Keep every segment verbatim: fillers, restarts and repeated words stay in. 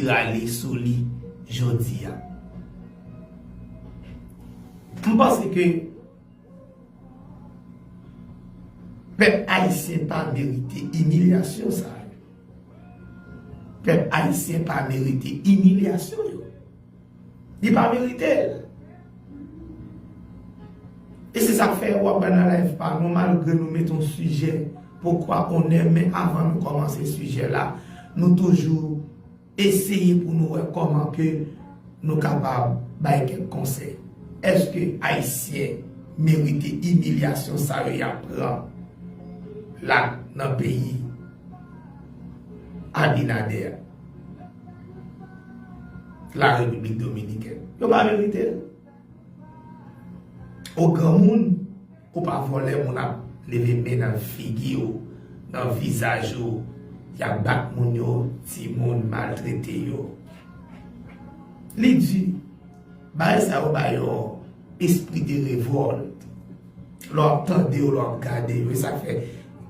rale sou li jodi a. M panse ke pèp ayisyen pa merite imilyasyon sa yo. Pèp ayisyen pa merite imilyasyon yo. Li pa merite l. E se sa k fè w ap wè nan live pa nou, malgre nou mete yon sijè, pourquoi on est, men avan nou kòmanse sijè la, nou toujou eseye pou nou wè kòman ke nou kapab bay kèk konsèy. Èske Ayisyen merite imilyasyon sa yo y ap pran la nan peyi Abinader, la Repiblik Dominikèn? Yo pa merite l. O granmoun, ou pa vòlè moun ap leve men nan figi w, nan vizaj ou, y ap bat moun yo, timoun, maltrete yo. Li di, bagay sa yo ba yo espri de revòlt. Lè w ap tande yo, lè w ap gade yo, e sa k fè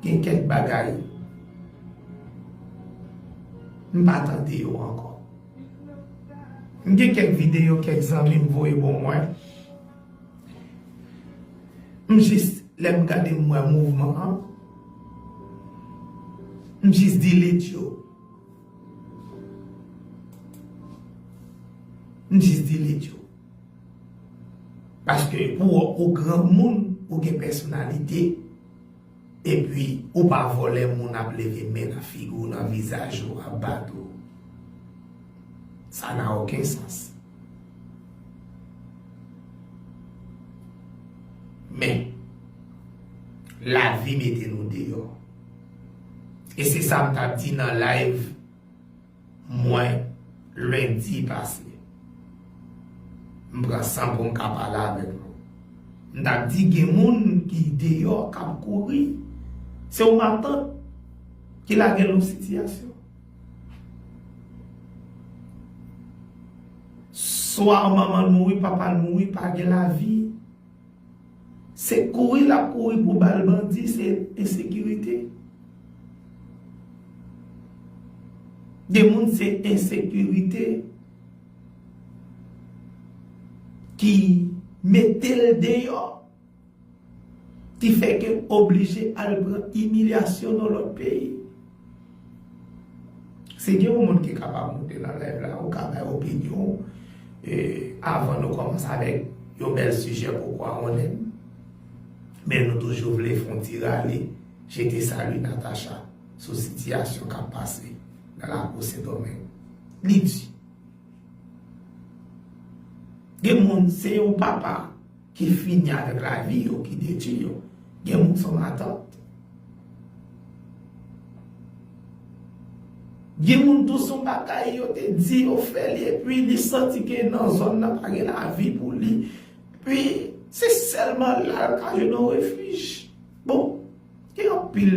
gen kèk bagay m pa tande yo ankò. M gen kèk videyo, kèk zanmi m voye ban mwen. M jis, lè m gade m wè mouvman an, m jis delete yo. M jis delete yo. Paske pou ou, ou granmoun, ou gen pèsonalite, epi ou pa vòlè moun ap leve men nan figi w, nan vizaj ou, ap bat ou. Ça n'a aucun sens. Men, lavi mete nou deyò. E se sa m t ap di nan live mwen lendi pase. M pran san pou m ka pale avèk nou. M t ap di gen moun ki deyò k ap kouri. Se yon matant ki lage l nan sitiyasyon. Swa manman l mouri, papa l mouri, pa gen lavi. Se kouri l ap kouri pou bal bandi, se ensekirite. Gen moun se ensekirite ki mete l deyò, ki fè ke l oblije al pran imilyasyon nan lòt peyi. Si gen yon moun ki kapab moute nan live la, ou ka bay opinyon w, e, avan nou kòmanse avèk yon bèl sijè pourquoi on aime. Men nou toujou vle fè yon ti rale, jete sali Natacha sou sitiyasyon k ap pase nan lakou Sendomeng. Li di, gen moun, se yon papa ki fini avèk lavi yo, ki detwi yo. Gen moun se yon matant. Gen moun tou se yon bagay yo te di, yo fè li, epi li santi ke nan zòn nan pa gen lavi pou li. Epi se sèlman la l ka jwenn yon refij. Bon, gen anpil,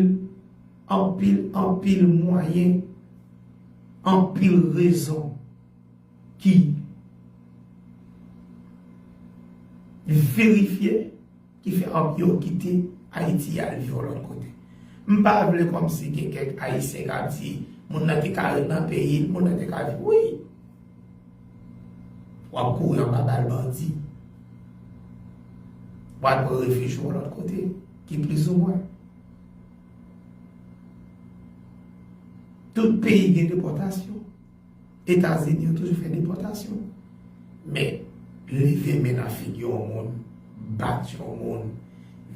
anpil, anpil mwayen, anpil rezon ki verifye, ki fè anpil yo kite Ayiti al viv yon lòt kote. M pa vle kòmsi gen kèk Ayisyen k ap di, moun nan te ka ret nan peyi l, moun nan te ka viv. Wi. W ap kouri anba bal bandi. W al pran refij ou yon lòt kote, ki plizoumwen. Tout peyi gen depòtasyon. Etazini yo toujou fè depòtasyon. Men, leve men nan figi yon moun, bat yon moun,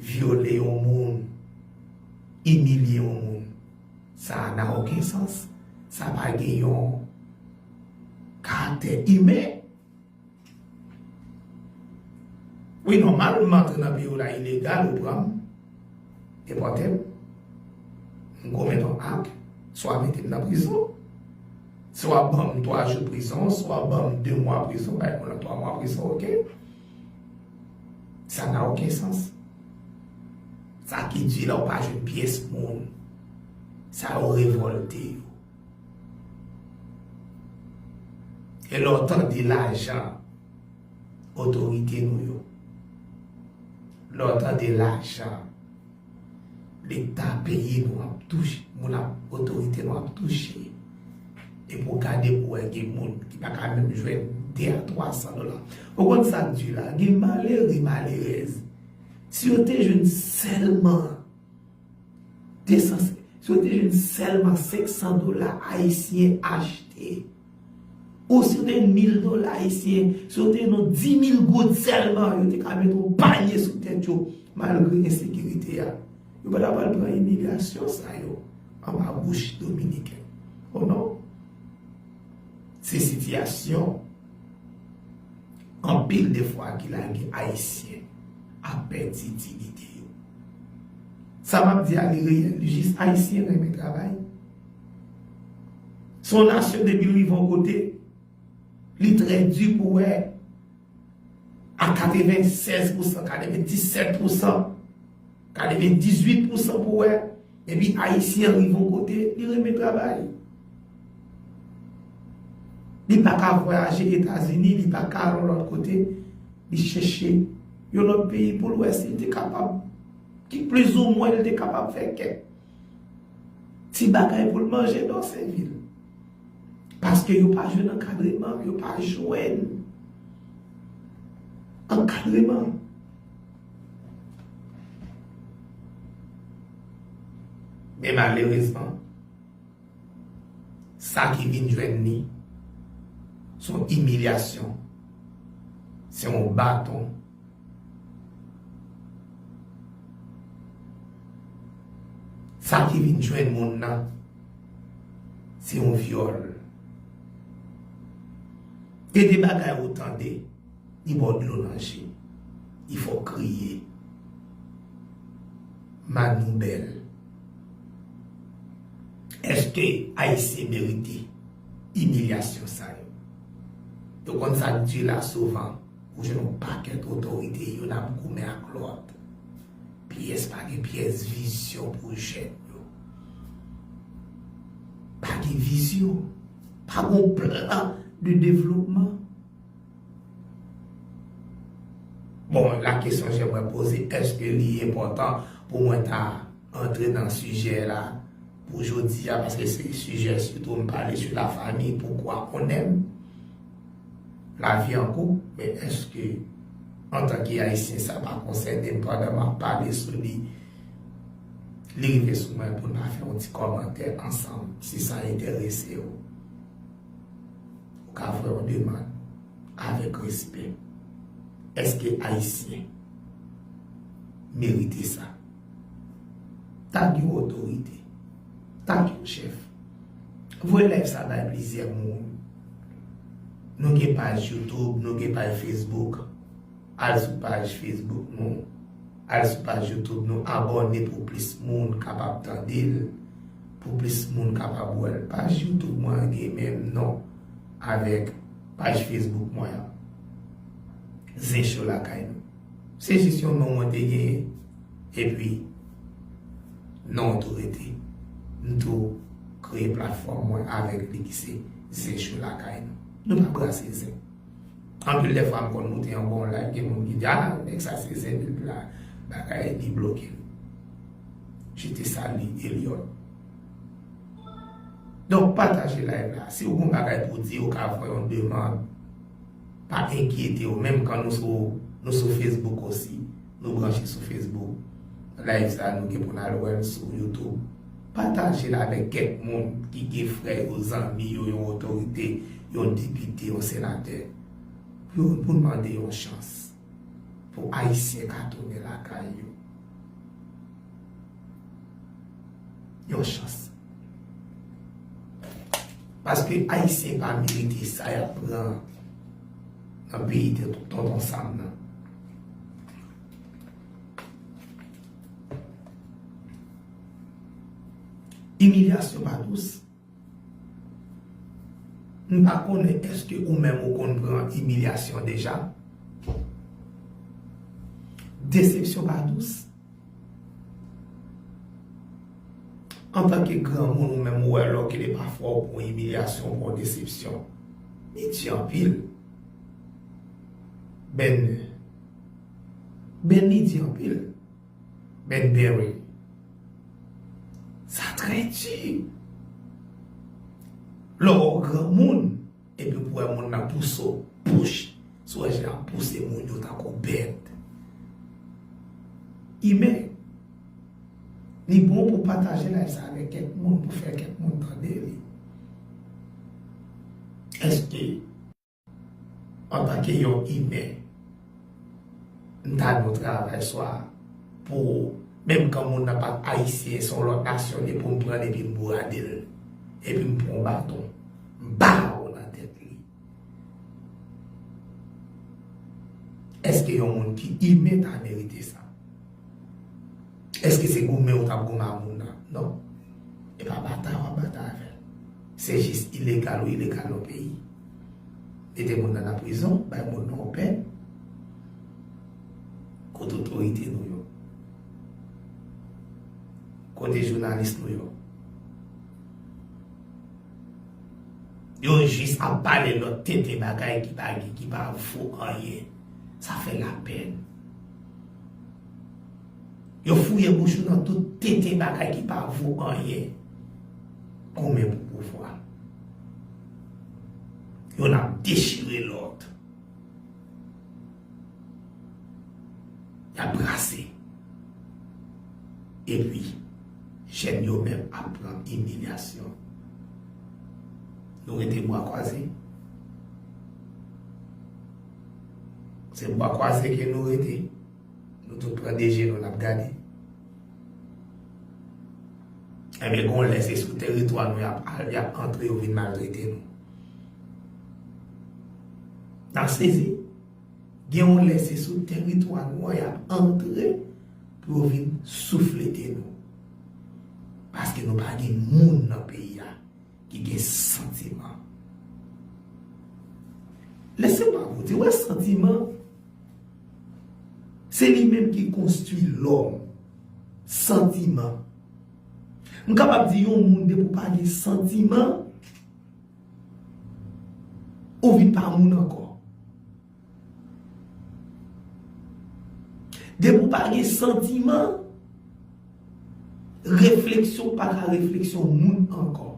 vyole yon moun, imilye yon moun, sa n'a aucun sens. Sa pa gen yon karaktè imen. Wi, nòmal, m antre nan peyi w la ilegal, ou pran m, depòte m, m komèt yon ak, swa mete m nan prizon, swa ban m twa jou prizon, swa ban m de mwa prizon, bay moun nan twa mwa prizon, oke? Ça n'a aucun sens. Sa ki di la, ou pa jwenn pyès moun, sa yo revòlte yo. E lè w tande lajan otorite nou yo, lè w tande lajan Leta peyi nou ap touche, moun ap, otorite nou ap touche, Epi w gade pou wè gen moun ki pa ka menm jwenn de a twa san dola. Ou konn sa k di la? Gen malere, malerèz. Si yo te jwenn sèlman de san, si yo te jwenn sèlman senk san dola ayisyen achte, ou si yo te jwenn mil dola ayisyen, si yo te jwenn di mil goud sèlman, yo te ka mete yon panye sou tèt yo, malgre ensekirite a. Yo pa ta pral pran imilyasyon sa yo anba bouch dominiken. O non. Se sitiyasyon anpil de fwa ki lage Ayisyen ap pèdi diyite yo. Sa m ap di a, li reyèl, li jis Ayisyen renmen travay. Se yon nasyon depi l rive yon kote, li trè di pou wè a katrevennsèz pousan, katrevendisèt pousan, katrevendizwit pousan pou wè, epi Ayisyen an rive yon kote, li renmen travay. Li pa ka vwayaje Etazini, li pa ka al yon lòt kote, li chèche yon lòt peyi pou l wè si l te kapab, ki plizoumwen l te kapab fè kèk ti bagay pou l manje nan Senvil. Paske yo pa jwenn ankadreman, yo pa jwenn ankadreman. Men malerezman, sa ki vin jwenn li, se yon imilyasyon, se yon baton. Sa ki vin jwenn moun nan, se yon vyòl. Gen de bagay ou tande, li ba w dlo nan je, li fè w kriye. Manoubèl. Èske Ayisyen merite imilyasyon sa yo? Yo konn sa k di la souvan, ou jwenn yon pakèt otorite, youn ap goumen ak lòt. Pyès pa gen pyès vizyon pou jèn yo. Pa gen vizyon. Pa gen plan de devlopman. Bon, la question j'aimerais poser, èske li enpòtan pou mwen ta antre nan sijè la pou jodi a, paske se sijè sitou m pale sou la famille, pourquoi on aime, la vie en couple, men èske antanke Ayisyen sa pa konsène m pandan m ap pale sou li, li rive sou mwen pou n ta fè yon ti kòmantè ansanm, si sa enterese w. Ou ka fè yon demann avèk respè. Èske Ayisyen merite sa? Tag yon otorite. Tag yon chèf. Voye live sa bay plizyè moun. Nou gen paj YouTube, nou gen paj Facebook. Al sou paj Facebook nou, al sou paj YouTube nou, abòne pou plis moun kapab tande l, pou plis moun kapab wè l. Paj YouTube mwen an gen menm non avèk paj Facebook mwen an. Zen Show Lakay Nou. Se jis yon non mwen te genyen, epi non an tou rete. M tou kreye platfòm mwen avèk li ki se Zen Show Lakay Nou. Nou pa brase zen. Anpil de fwa m konn moute yon bon live, gen moun ki di, "Ah, nèg sa se zen, li la, bagay li bloke l." Je te salue Eliot. Donk, pataje live la. Si w gen yon bagay pou di, ou ka fè yon demann. Pa enkyete w, menm kan nou sou, nou sou Facebook osi. Nou branche sou Facebook. Live sa a, nou gen pou n al wè l sou YouTube. Pataje l avèk kèk moun ki gen frè yo, zanmi yo, yon otorite, yon depite, yon senatè. Pou, pou n mande yon chans. Pou Ayisyen ka tounen lakay yo. Yon chans. Paske Ayisyen pa merite sa y ap pran nan peyi Tonton Sam nan. Imilyasyon pa dous. M pa konnen èske ou menm ou konn pran imilyasyon deja. Desepsyon pa dous. Antanke granmoun, ou menm ou wè lè w kite pafwa w pran imilyasyon, w pran desepsyon. Li di anpil. Ben, Ben li di anpil. Ben Berry. Sa trè di. Lè w granmoun, epi pou wè moun nan pouse w, pouch, sou wè jan ap pouse moun yo tankou bèt. Imen. Li bon pou pataje live sa avèk kèk moun, pou fè kèk moun tande li. Èske antanke yon imen, m ta gen yon travay swa pou, menm kan moun nan pa t ayisyen, se yon lòt nasyon li, pou m pran l epi m bourade l, epi m pran yon baton, m ba w nan tèt li. Èske yon moun ki imen ta merite sa? Èske se goumen ou t ap goumen ak moun nan? Non. E pa batay w ap batay avè l. Se jis ilegal ou ilegal nan peyi. Mete moun nan nan prizon, bay moun nan yon pèn. Kote otorite nou yo? Kote jounalis nou yo? Yo jis ap pale lòt tenten bagay ki pa gen, ki pa vo anyen. Sa fè lapèn. Yo fouye bouch yo nan tout tenten bagay ki pa vo anyen. Goumen pou pouvwa. Youn ap dechire lòt. Y ap brase. Epi, jèn yo menm ap pran imilyasyon. Nou rete bwa kwaze. Se bwa kwaze ke nou rete. Nou tout pran de je nou, n ap gade. Ebyen, gon lè se sou teritwa nou y ap al, y ap antre, yo vin maltrete nou. N ap sezi. Gen yon lè se sou teritwa nou an y ap antre pou yo vin souflete nou. Paske nou pa gen moun nan peyi a ki gen santiman. Lèse m ba w di, wè santiman, se li menm ki konstwi lòm. Santiman. M kapab di yon moun depi w pa gen santiman, ou vin pa moun ankò. Depi w pa gen santiman, refleksyon w pa ka refleksyon moun ankò.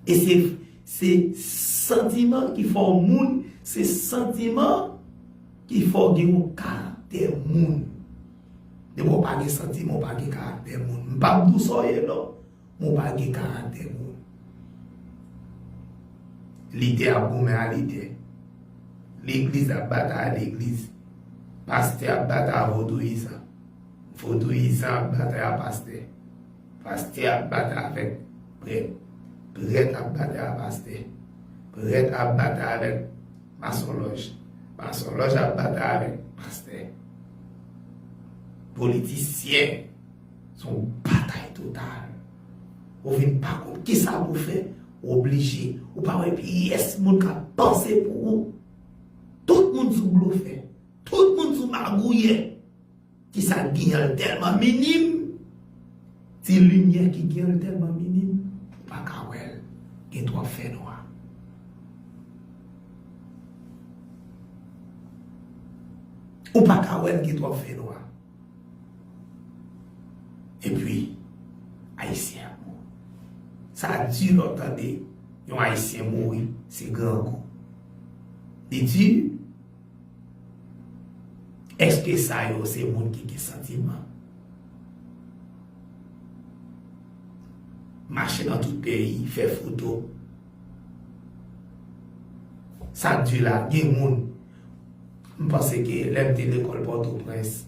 E se, se santiman ki fè w moun, se santiman ki fè w gen yon karaktè moun. Depi w pa gen santiman, w pa gen karaktè moun. M p ap di w sa w ye non. Ou pa gen karaktè moun. Lidè ap goumen a lidè. Legliz ap batay a legliz. Pastè ap batay a vodouyizan. Vodouyizan ap batay a pastè. Pastè ap batay avèk prèt. Prèt ap batay a pastè. Prèt ap batay avèk masonlòj. Masonlòj ap batay avèk pastè. Politisyen. Se yon batay total. Ou vin pa konn kisa pou fè, ou oblije. Ou pa wè pyès moun k ap panse pou ou. Tout moun sou blofè. Tout moun sou magouyè. Kisa k gen an l tèlman minim. Ti limyè ki gen an l tèlman minim. Ou pa ka wè l. Gen twòp fènwa. Ou pa ka wè l gen twòp fènwa. Epi, Ayisyen ap mouri. Sa di lè w tande yon Ayisyen mouri, se grangou. Li di, èske sa yo se moun ki gen santiman? Mache nan tout peyi, fè foto. Sa di la, gen moun, m panse ke lè m te lekòl Pòtoprens,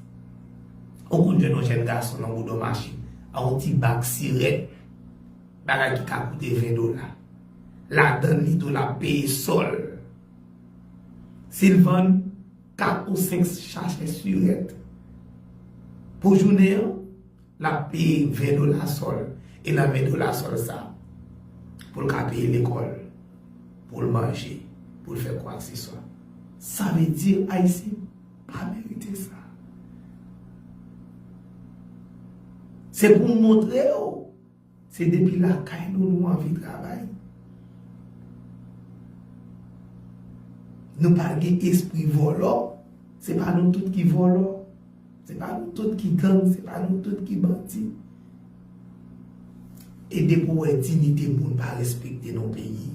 ou konn jwenn yon jèn gason nan bouda yon machin, ak yon ti bak sirèt, bagay ki ka koute ven dola. Ladann li tou l ap peye sòl. Si l vann kat ou senk sachè sirèt pou jounen an, l ap peye ven dola sòl. E nan ven dola sòl sa, pou l ka peye lekòl, pou l manje, pou l fè kwakseswa. Sa vle di Ayisyen pa merite sa. Se pou m montre w, se depi lakay nou nou anvi travay. Nou pa gen espri vòlò, se pa nou tout ki vòlò. Se pa nou tout ki gang, se pa nou tout ki bandi. E depi w wè diyite moun pa respekte nan yon peyi,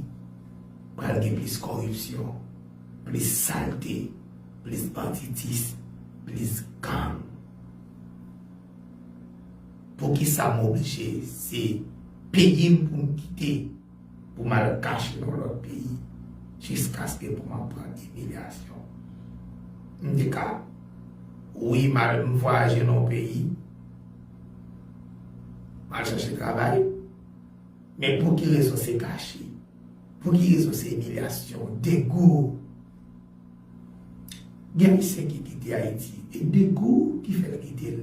pral gen plis kòripsyon, plis salte, plis banditis, plis gang. Poukisa m oblije se peyi m pou m kite pou m al kache nan lòt peyi jiskaske pou m ap pran imilyasyon? M te ka, wi, m al, m vwayaje nan yon peyi, m al chèche travay, men pou ki rezon se kache? Pou ki rezon se imilyasyon, degou? Gen Ayisyen ki kite Ayiti, e degou ki fè l kite l.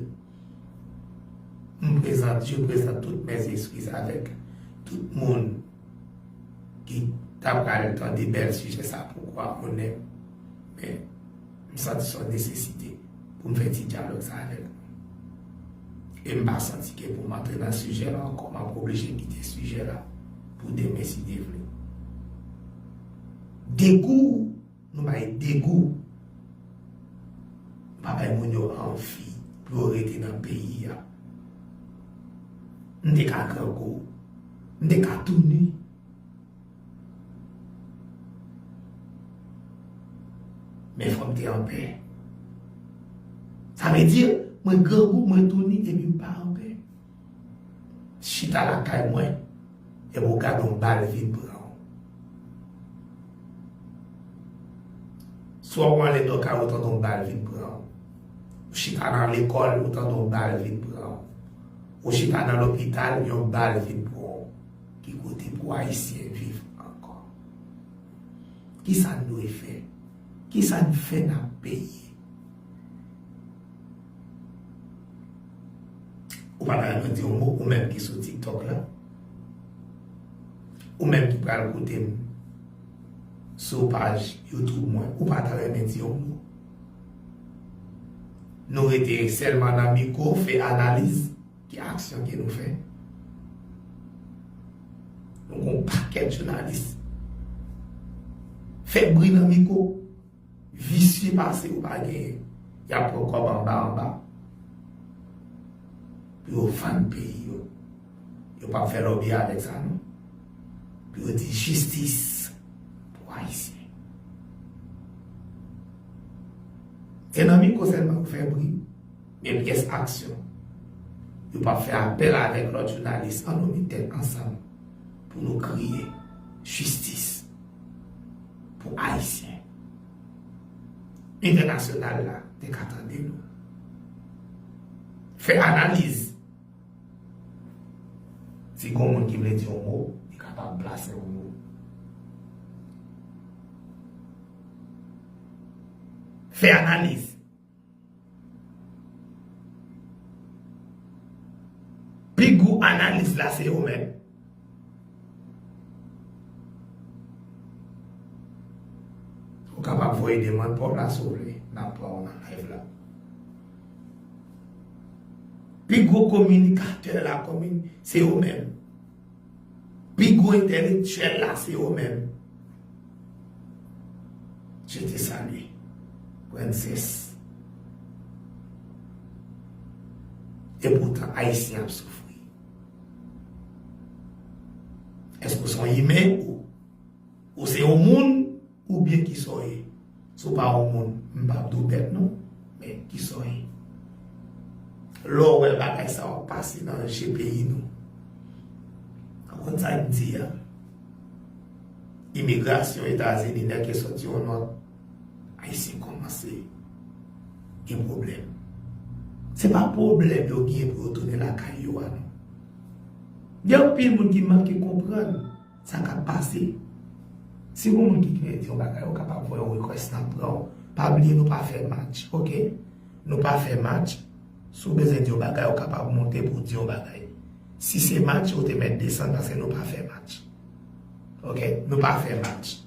M prezante, je présente toutes mes excuses avec tout moun ki ta pral tande bèl sijè sa, Pourquoi on aime. Men, m santi se yon nesesite pou m fè ti dyalòg sa avèk nou. E m pa santi ke pou m antre nan sijè la ankò, m ap oblije kite sijè la pou demen si Dye vle. Degou, nou bay degou. Nou pa bay moun yo anvi pou yo rete nan peyi a. M te ka grangou, m te ka tou ni. Men fò m te anpè. Sa vle di, mwen grangou, mwen tou ni, epi m pa anpè. Chita lakay mwen, epi w gade yon bal vin pran w. Swa w ale nan kay ou tande yon bal vin pran w. Ou chita nan lekòl, ou tande yon bal vin pran w. Ou chita nan lopital, yon bal vin pran w. Ki kote pou Ayisyen viv ankò? Kisa n dwe fè? Kisa n fè n ap peye? Ou pa ta renmen di yon mo, ou menm ki sou TikTok la? Ou menm ki pral koute m sou paj YouTube mwen, ou pa ta renmen di yon mo? Nou rete sèlman nan mikwo, fè analiz. Ki aksyon ke nou fè? Nou gon pakèt jounalis fè bri nan mikwo, visye pase yo pa genyen. Y ap pran kòb anba anba pou yo vann peyi yo. Yo p ap fè lòbi avèk sa non. Pou yo di jistis pou Ayisyen. Se nan mikwo sèlman yo fè bri. Men pyès aksyon. Yo p ap fè apèl avèk lòt jounalis, ann nou met tèt ansanm pou nou kriye jistis pou Ayisyen. Entènasyonal la te ka tande nou. Fè analiz. Si gon moun ki vle di yon mo, li kapab plase yon mo. Fè analiz. Pi gwo analiz la se yo menm. Ou kapab voye demann pa w la si w vle, n ap pran w nan live la. Pi gwo kominikatè la komin, se yo menm. Pi gwo entèlektyèl la se yo menm. Je te salue, Princess. Epoutan, Ayisyen ap soufri. Èske w se yon imen ou, ou se yon moun, oubyen kisa w ye? Si w pa yon moun, m p ap di w bèt non, men kisa w ye? Lè w wè bagay sa yo ap pase nan je peyi nou, w konn sa m di a? Imigrasyon Etazini nèk yo sòti yon nòt, Ayisyen kòmanse gen pwoblèm. Se pa pwoblèm yo genyen pou yo tounen lakay yo a non. Gen anpil moun ki manke konprann sa k ap pase. Si yon moun ki gen di yon bagay, ou kapab voye yon request, n ap pran w. Pa bliye nou pa fè match, oke? Nou pa fè match. Si w bezwen di yon bagay, ou kapab monte pou w di yon bagay. Si se match, ou te mèt desann paske nou pa fè match. Oke? Nou pa fè match.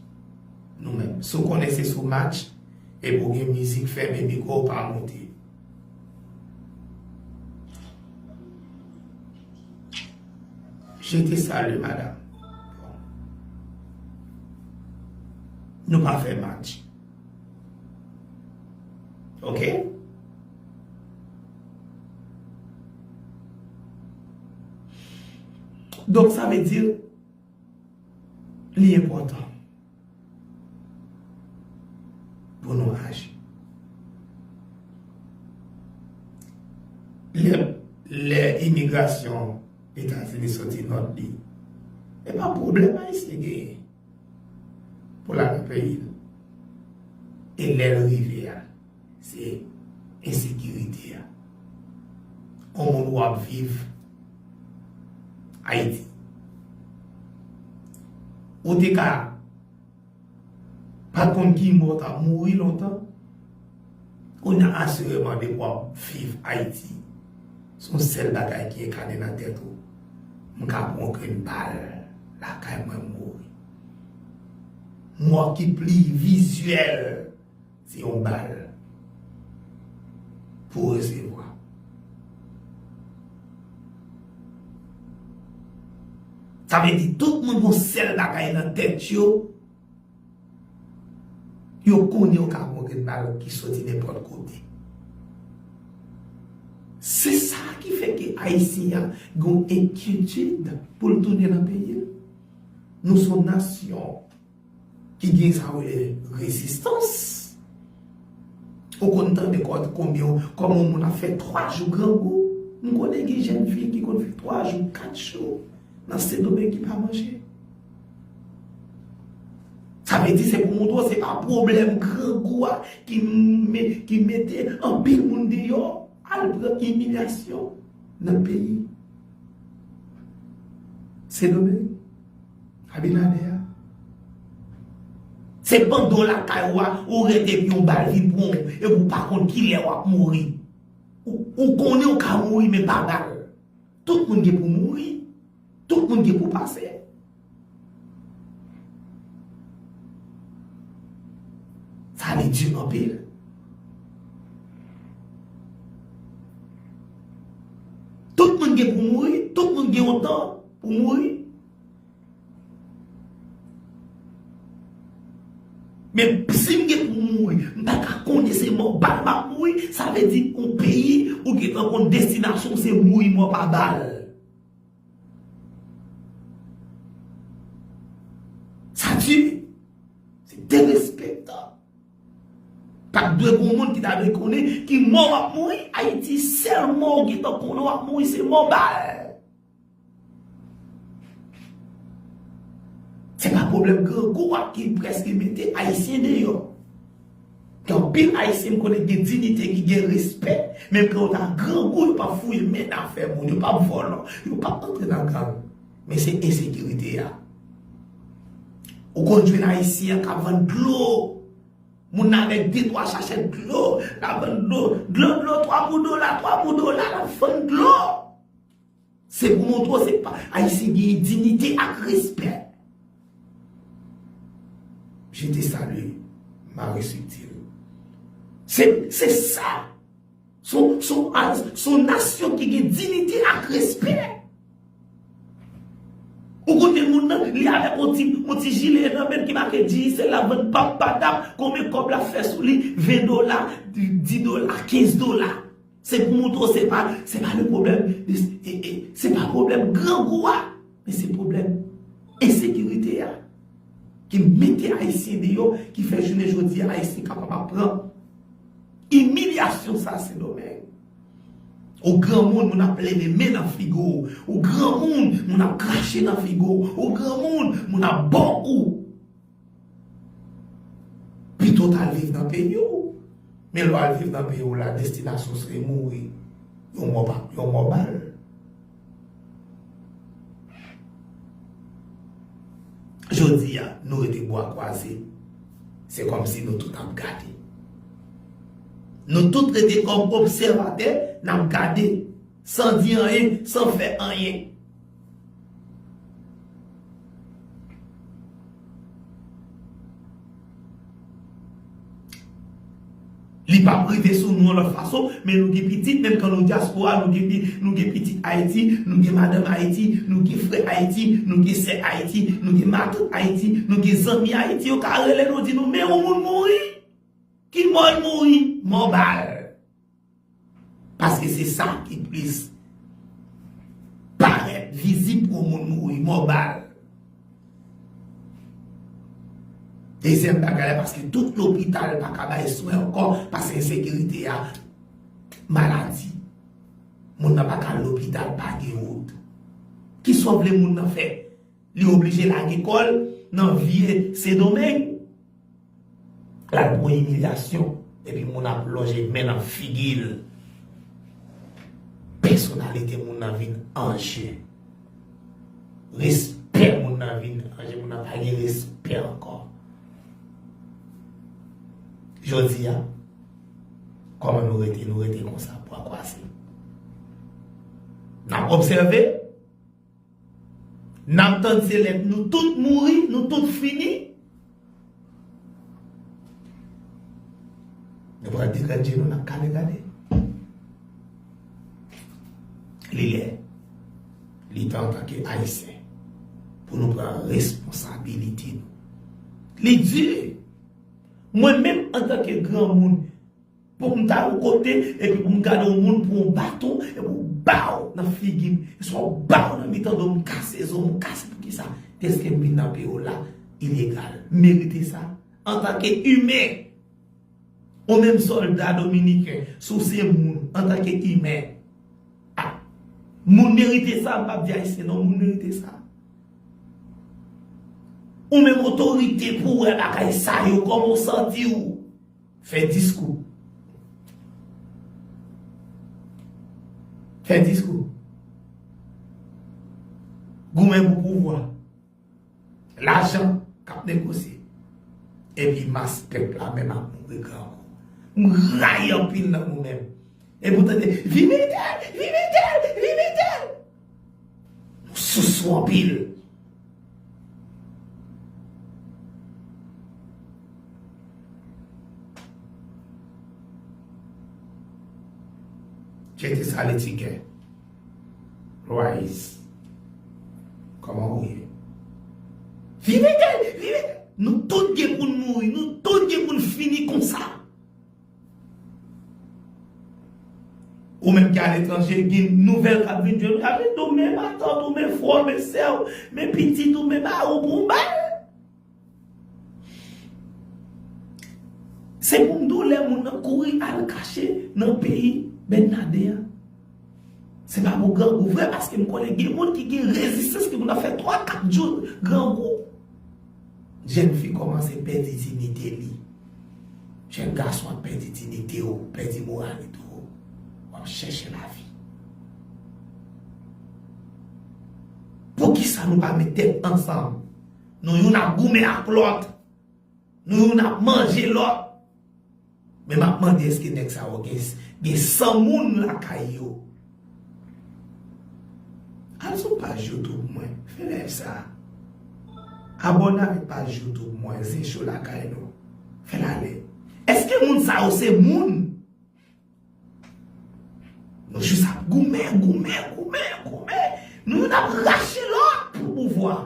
Nou menm. Si w konnen se sou match, epi w gen mizik, fèmen mikwo w, pa monte. Je te salue, madame. Nou pa fè match. Oke? Donk, sa vle di, li enpòtan pou nou aji. Lè, lè imigrasyon Etazini soti nòt li, e pa pwoblèm Ayisyen genyen pou l al nan peyi l. E lè l rive a, se ensekirite a. On moun w ap viv Ayiti. Ou te ka pa t konn ki mò w t ap mouri lontan. Kounye a asireman depi w ap viv Ayiti, se yon sèl bagay ki enkane nan tèt ou. M ka pran yon grenn bal lakay mwen, m mouri. Mò ki pli vizyèl, se yon bal pou w resevwa. Sa vle di tout moun gon sèl bagay nan tèt yo, yo konnen yo ka pran grenn bal ki soti nenpòt kote. Se sa ki fè ke Ayisyen an gon enkyetid pou l tounen nan peyi l. Nou se yon nasyon ki gen sa yo rele rezistans. Ou konn tande kò-, konbyen, kòman yon moun ap fè twa jou grangou? M konnen gen jèn fi ki konn fè twa jou, kat jou nan Sendomeng ki pa manje. Sa vle di se pou montre w se pa pwoblèm grangou a ki me-, ki mete anpil moun deyò al pran imilyasyon nan peyi Sendomeng. Abinader a. Se pandan w lakay ou a, ou rete epi yon bal vin pran w, epi ou pa konn kilè w ap mouri. Ou, ou konnen ou ka mouri, men pa bal. Tout moun gen pou mouri. Tout moun gen pou pase. Sa li di anpil. Tout moun gen pou mouri, tout moun gen yon tan pou mouri. Men si m gen pou mouri, m ta ka konnen se mò bal m ap mouri, sa vle di yon peyi ou gentan konn destinasyon w se mouri mò pa bal. Sa di, se derespektan. Pa t dwe gen moun ki ta dwe konnen ki mò w ap mouri. Ayiti, sèl mò ou gentan konnen w ap mouri, se mò bal. Se pa pwoblèm grangou a ki prèske mete Ayisyen deyò. Gen anpil Ayisyen m konnen ki gen diyite, ki gen respè, menm ke yo ta grangou, yo p ap fouye men nan afè moun, yo p ap vòlò, yo p ap antre nan gang. Men se ensekirite a. Ou konn jwenn Ayisyen an k ap vann dlo. Moun nan avèk de twa sachè dlo, l ap vann dlo, dlo, dlo, twa pou dola, twa pou dola, l ap vann dlo. Se pou montre w se pa Ayisyen genyen diyite ak respè. Je te salue, Marie Subtil. Se, se sa. Se yon, se yon, se yon nasyon ki gen diyite ak respè. Ou konnen moun nan, li avèk yon ti, yon ti jile nan men l ki make Digicel, l ap vann pap padap, konbyen kòb l ap fè sou li? Ven dola, dis dola, kenz dola. Se pou montre w se pa, se pa le pwoblèm de, e, e, se pa pwoblèm grangou a, men se pwoblèm ensekirite a ki mete Ayisyen deyò, ki fè jounen jodi a Ayisyen kapab ap pran imilyasyon sa Sendomeng. Ou granmoun, moun ap leve men nan figo w. Ou granmoun, moun ap krache nan figo w. Ou granmoun, moun ap ba w kou. Pito w t al viv nan peyi w. Men lè w al viv nan peyi w la, destinasyon w se mouri. Yon mò pa, yon mò bal. Jodi a, nou rete bwa kwaze. Se kòmsi nou tout ap gade. Nou tout rete kòm obsèvatè, n ap gade, san di anyen, san fè anyen. Li p ap rive sou nou yon lòt fason, men nou gen pitit, menm kan nou dyaspora, nou gen pi-, nou gen pitit Ayiti, nou gen madanm Ayiti, nou gen frè Ayiti, nou gen sè Ayiti, nou gen matant Ayiti, nou gen zanmi Ayiti, yo ka rele nou, di nou, men yon moun mouri. Ki mò l mouri? Mò bal. Paske se sa ki plis parèt vizib pou yon moun mouri, mò bal. Dezyèm bagay la, paske tout lopital pa ka bay swen ankò, paske ensekirite a, maladi. Moun nan pa ka al lopital, pa gen wout. Kisa w vle moun nan fè? Li oblije lage kò l nan vye Sendomeng. L al pran imilyasyon, epi moun ap lonje men nan figi l. Pèsonalite moun nan vin an je. Respè moun nan vin an je, moun nan pa gen respè ankò. Jodi a, kòman nou rete? Nou rete konsa, bwa kwaze. N ap obsève, n ap tann se lè nou tout mouri, nou tout fini. Nou pral degrennje nou, n ap kale gade. Li lè, li tan antanke Ayisyen, pou nou pran responsabilite nou. Li di, mwen menm antanke granmoun, pou m ta yon kote, epi pou m gade yon moun pran yon baton, epi w ba w nan figi m, e swa w ba w nan mitan do m, kase zo m, kase poukisa? Dèske m vin nan peyi w la, ilegal. M merite sa? Antanke imen, ou menm sòlda dominiken, si w se moun, antanke imen, a, moun merite sa, m p ap di ayisyen non, moun merite sa. Ou menm otorite pou wè bagay sa yo, kòman w santi w? Fè diskou. Fè diskou. Goumen pou pouvwa. Lajan k ap negosye. Epi mas pèp la menm ap mouri grangou. M rayi anpil nan nou menm. Epi w tande, viv entèl, viv entèl, viv entèl. Nou sousou anpil. Jete sa letike. Lois. Kòman ou ye? Viv entèl, viv entèl. Nou tout gen pou n mouri, nou tout gen pou n fini konsa. Ou menm ki aletranje, gen nouvèl k ap vin jwenn ou, y ap vin di w, men matant ou, men frè w, men sè w, men pitit ou, men mari w pran yon bal. Se pou m di w lè moun nan kouri al kache nan peyi Bènnaden an. Se pa pou grangou vre, paske m konnen gen moun ki gen rezistans, ki moun nan fè twa, kat jou grangou. Jèn fi kòmanse pèdi diyite li. Jèn gason ap pèdi diyite w, pèdi moralite w. W ap chèche lavi. Poukisa nou pa met tèt ansanm? Nou youn ap goumen ak lòt. Nou youn ap manje lòt. Men m ap mande, èske nèg sa yo gen, gen san moun lakay yo? Al sou paj YouTube mwen, fè live sa. Abòne avèk paj YouTube mwen, Zen Show lakay nou. Fè l ale. Èske moun sa yo se moun? Nou jis ap goumen, goumen, goumen, goumen. Nou youn ap rache lòt pou pouvwa.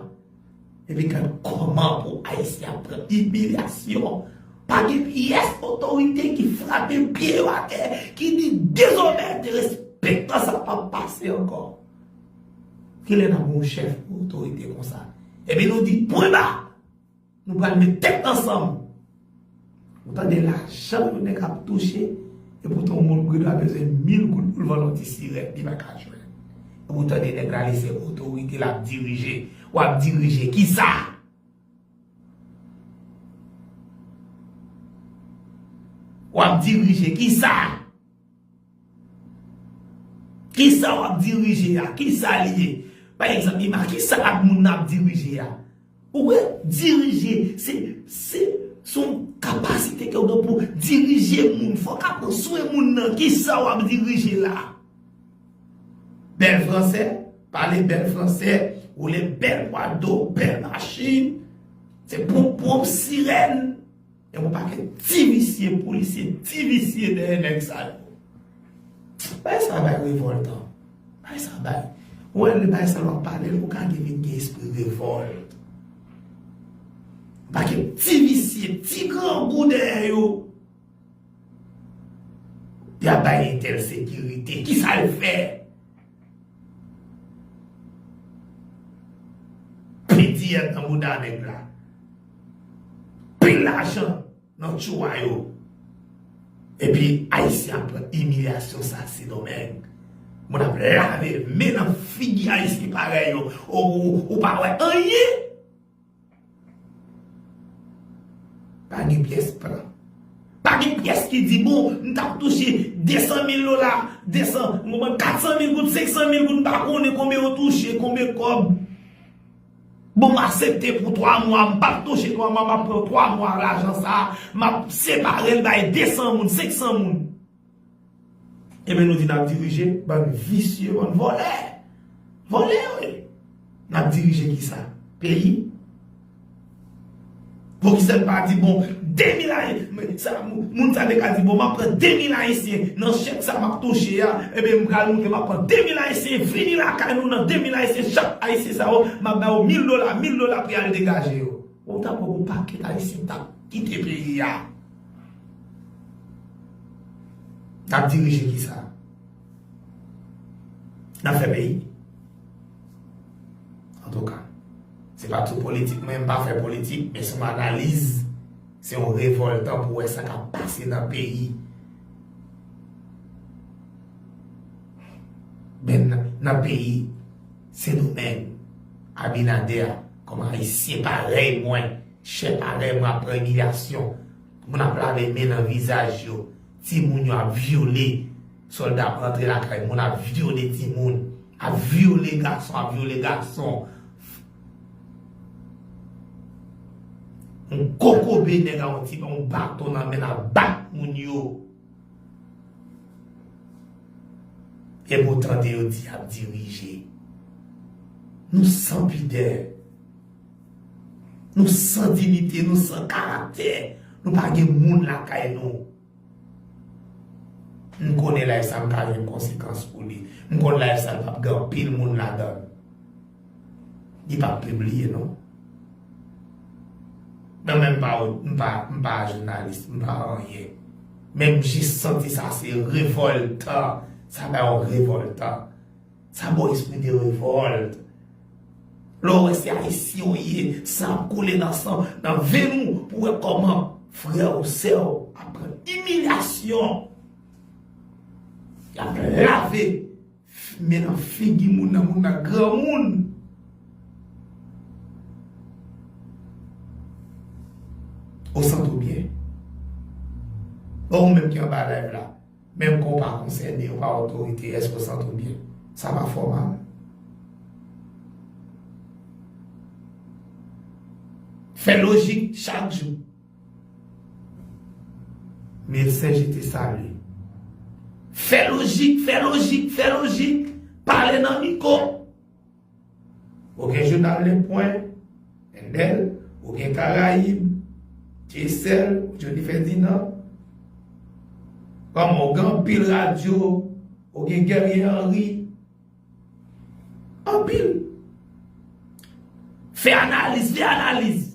Epi gad kòman pou Ayisyen ap pran imilyasyon. Pa gen pyès otorite ki frape pye yo atè, ki di dezòmè derespektan sa p ap pase ankò. Kilè n ap gen yon chèf otorite konsa? Epi nou di pwen ba! Nou pral met tèt ansanm. Ou tande lajan yon nèg ap touche, epoutan yon moun Bredwa bezwen mil goud pou l vann yon ti sirèt, li pa ka jwenn. Epi ou tande nèg la li se otorite, l ap dirije. W ap dirije kisa? W ap dirije kisa? Kisa w ap dirije a? Kisa li ye? Pa egzanp, ima, kisa ak moun n ap dirije a? Ou wè, dirije, se, se, se yon kapasite ke w gen pou dirije moun. Fòk aprann swen moun nan. Kisa w ap dirije la? Bèl fransè, pale bèl fransè, woule bèl pwa do, bèl machin. Se ponp ponp, sirèn. Gen yon pakèt ti visye polisye, ti visye dèyè nèg sa yo. Bagay sa bay revòltan. Bagay sa bay. Ou wè lè bagay sa w ap pale l, ou ka gen vin gen espri revòlt. Pakèt ti visye, ti grangou dèyè yo. Y ap bay entèl sekirite. Kisa l fè? Jiyèt nan bouda nèg la. Pil lajan nan tchou a yo. Epi Ayisyen ap pran imilyasyon sa Sendomeng. Moun ap lave men nan figi Ayisyen parèy yo. Ou, ou, ou pa wè anyen. Pa gen pyès plan. Pa gen pyès ki di, bon, m t ap touche de san mil dola, de san, m konprann, kat san mil goud, senk san mil goud, m pa konnen konbyen yo touche, konbyen kòb. Bon, m aksepte pou twa mwa, m p ap touche twa mwa, m ap pran twa mwa lajan sa a, m ap separe l bay de san moun, senk san moun. Ebyen, nou di n ap dirije, bann visye, bann vòlè. Vòlè, wi. N ap dirije kisa? Peyi? Poukisa n pa di, bon, de mil Ayi-, men sa, moun sa te ka di, bon, m ap pran de mil Ayisyen nan chèk sa m ap touche a, ebyen, m pral montre, m ap pran de mil Ayisyen, vini lakay nou nan de mil Ayisyen, chak Ayisyen sa yo, m ap ba yo mil dola, mil dola pou y al degaje yo. Ou ta pran yon pakèt Ayisyen t ap kite peyi a. N ap dirije kisa? N ap fè peyi? Antouka, se pa tout politik, mwen, m pa fè politik, men se yon analiz, se yon revòltan pou wè sa k ap pase nan peyi. Men nan, nan peyi Sendomeng, Abinader, kòm Ayisyen parèy mwen, chè parèy mwen ap pran imilyasyon. Moun ap lave men nan vizaj yo. Timoun yo ap vyole. Sòlda ap rantre lakay moun, ap vyole timoun. Ap vyole gason, ap vyole gason. Yon kokobe nèg a yon ti, yon baton nan men l ap bat moun yo. Epi w tande yo di y ap dirije. Nou san pidè. Nou san diyite, nou san karaktè. Nou pa gen moun lakay nou. M konnen live sa m ka jwenn konsekans pou li. M konnen live sa l p ap gen anpil moun ladan l. Li p ap pibliye non. Mwen menm m pa, m pa, m pa jounalis, m pa anyen. Men m jis santi sa se revòltan. Sa ba yo revòltan. Sa ba w espri de revòlt. Lè w wè se Ayisyen w ye, san ap koule nan san, nan venn ou, pou w wè kòman frè w, sè w ap pran imilyasyon. Y ap lave men nan figi moun nan, moun nan granmoun. Ou santi w byen? Bon, ou menm ki anba live la, menm ke w pa konsène, ou pa otorite, èske w santi w byen? Sa pa fè w mal? Fè lojik chak jou. Medsen, je te salye. Fè lojik, fè lojik, fè lojik. Pale nan mikwo. Ou gen jounal Le Point, Mendel, ou gen Karayib, Dyesèl, Johnny Ferdinand. Kòman, ou gen anpil radyo, ou gen Guerrier Henry. Anpil. Fè analiz, fè analiz.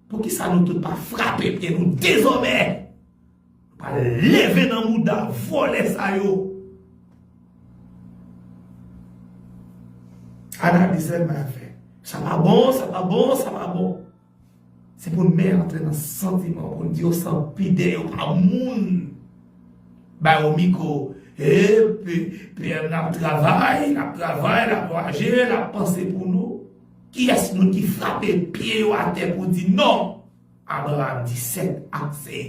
Poukisa nou tout pa frape pye nou dezòmè? Nou pa leve nan mouda vòlè sa yo. Analiz sèlman y ap fè. Sa pa bon, sa pa bon, sa pa bon. Se pou n men antre nan santiman, pou n di yo san pidè, yo pa moun. Ba yo mikwo. E, P-, PM nan ap travay, l ap travay, l ap raje, l ap panse pou nou. Kiyès moun ki frape pye yo atè pou di non? Abraham disèt, ase.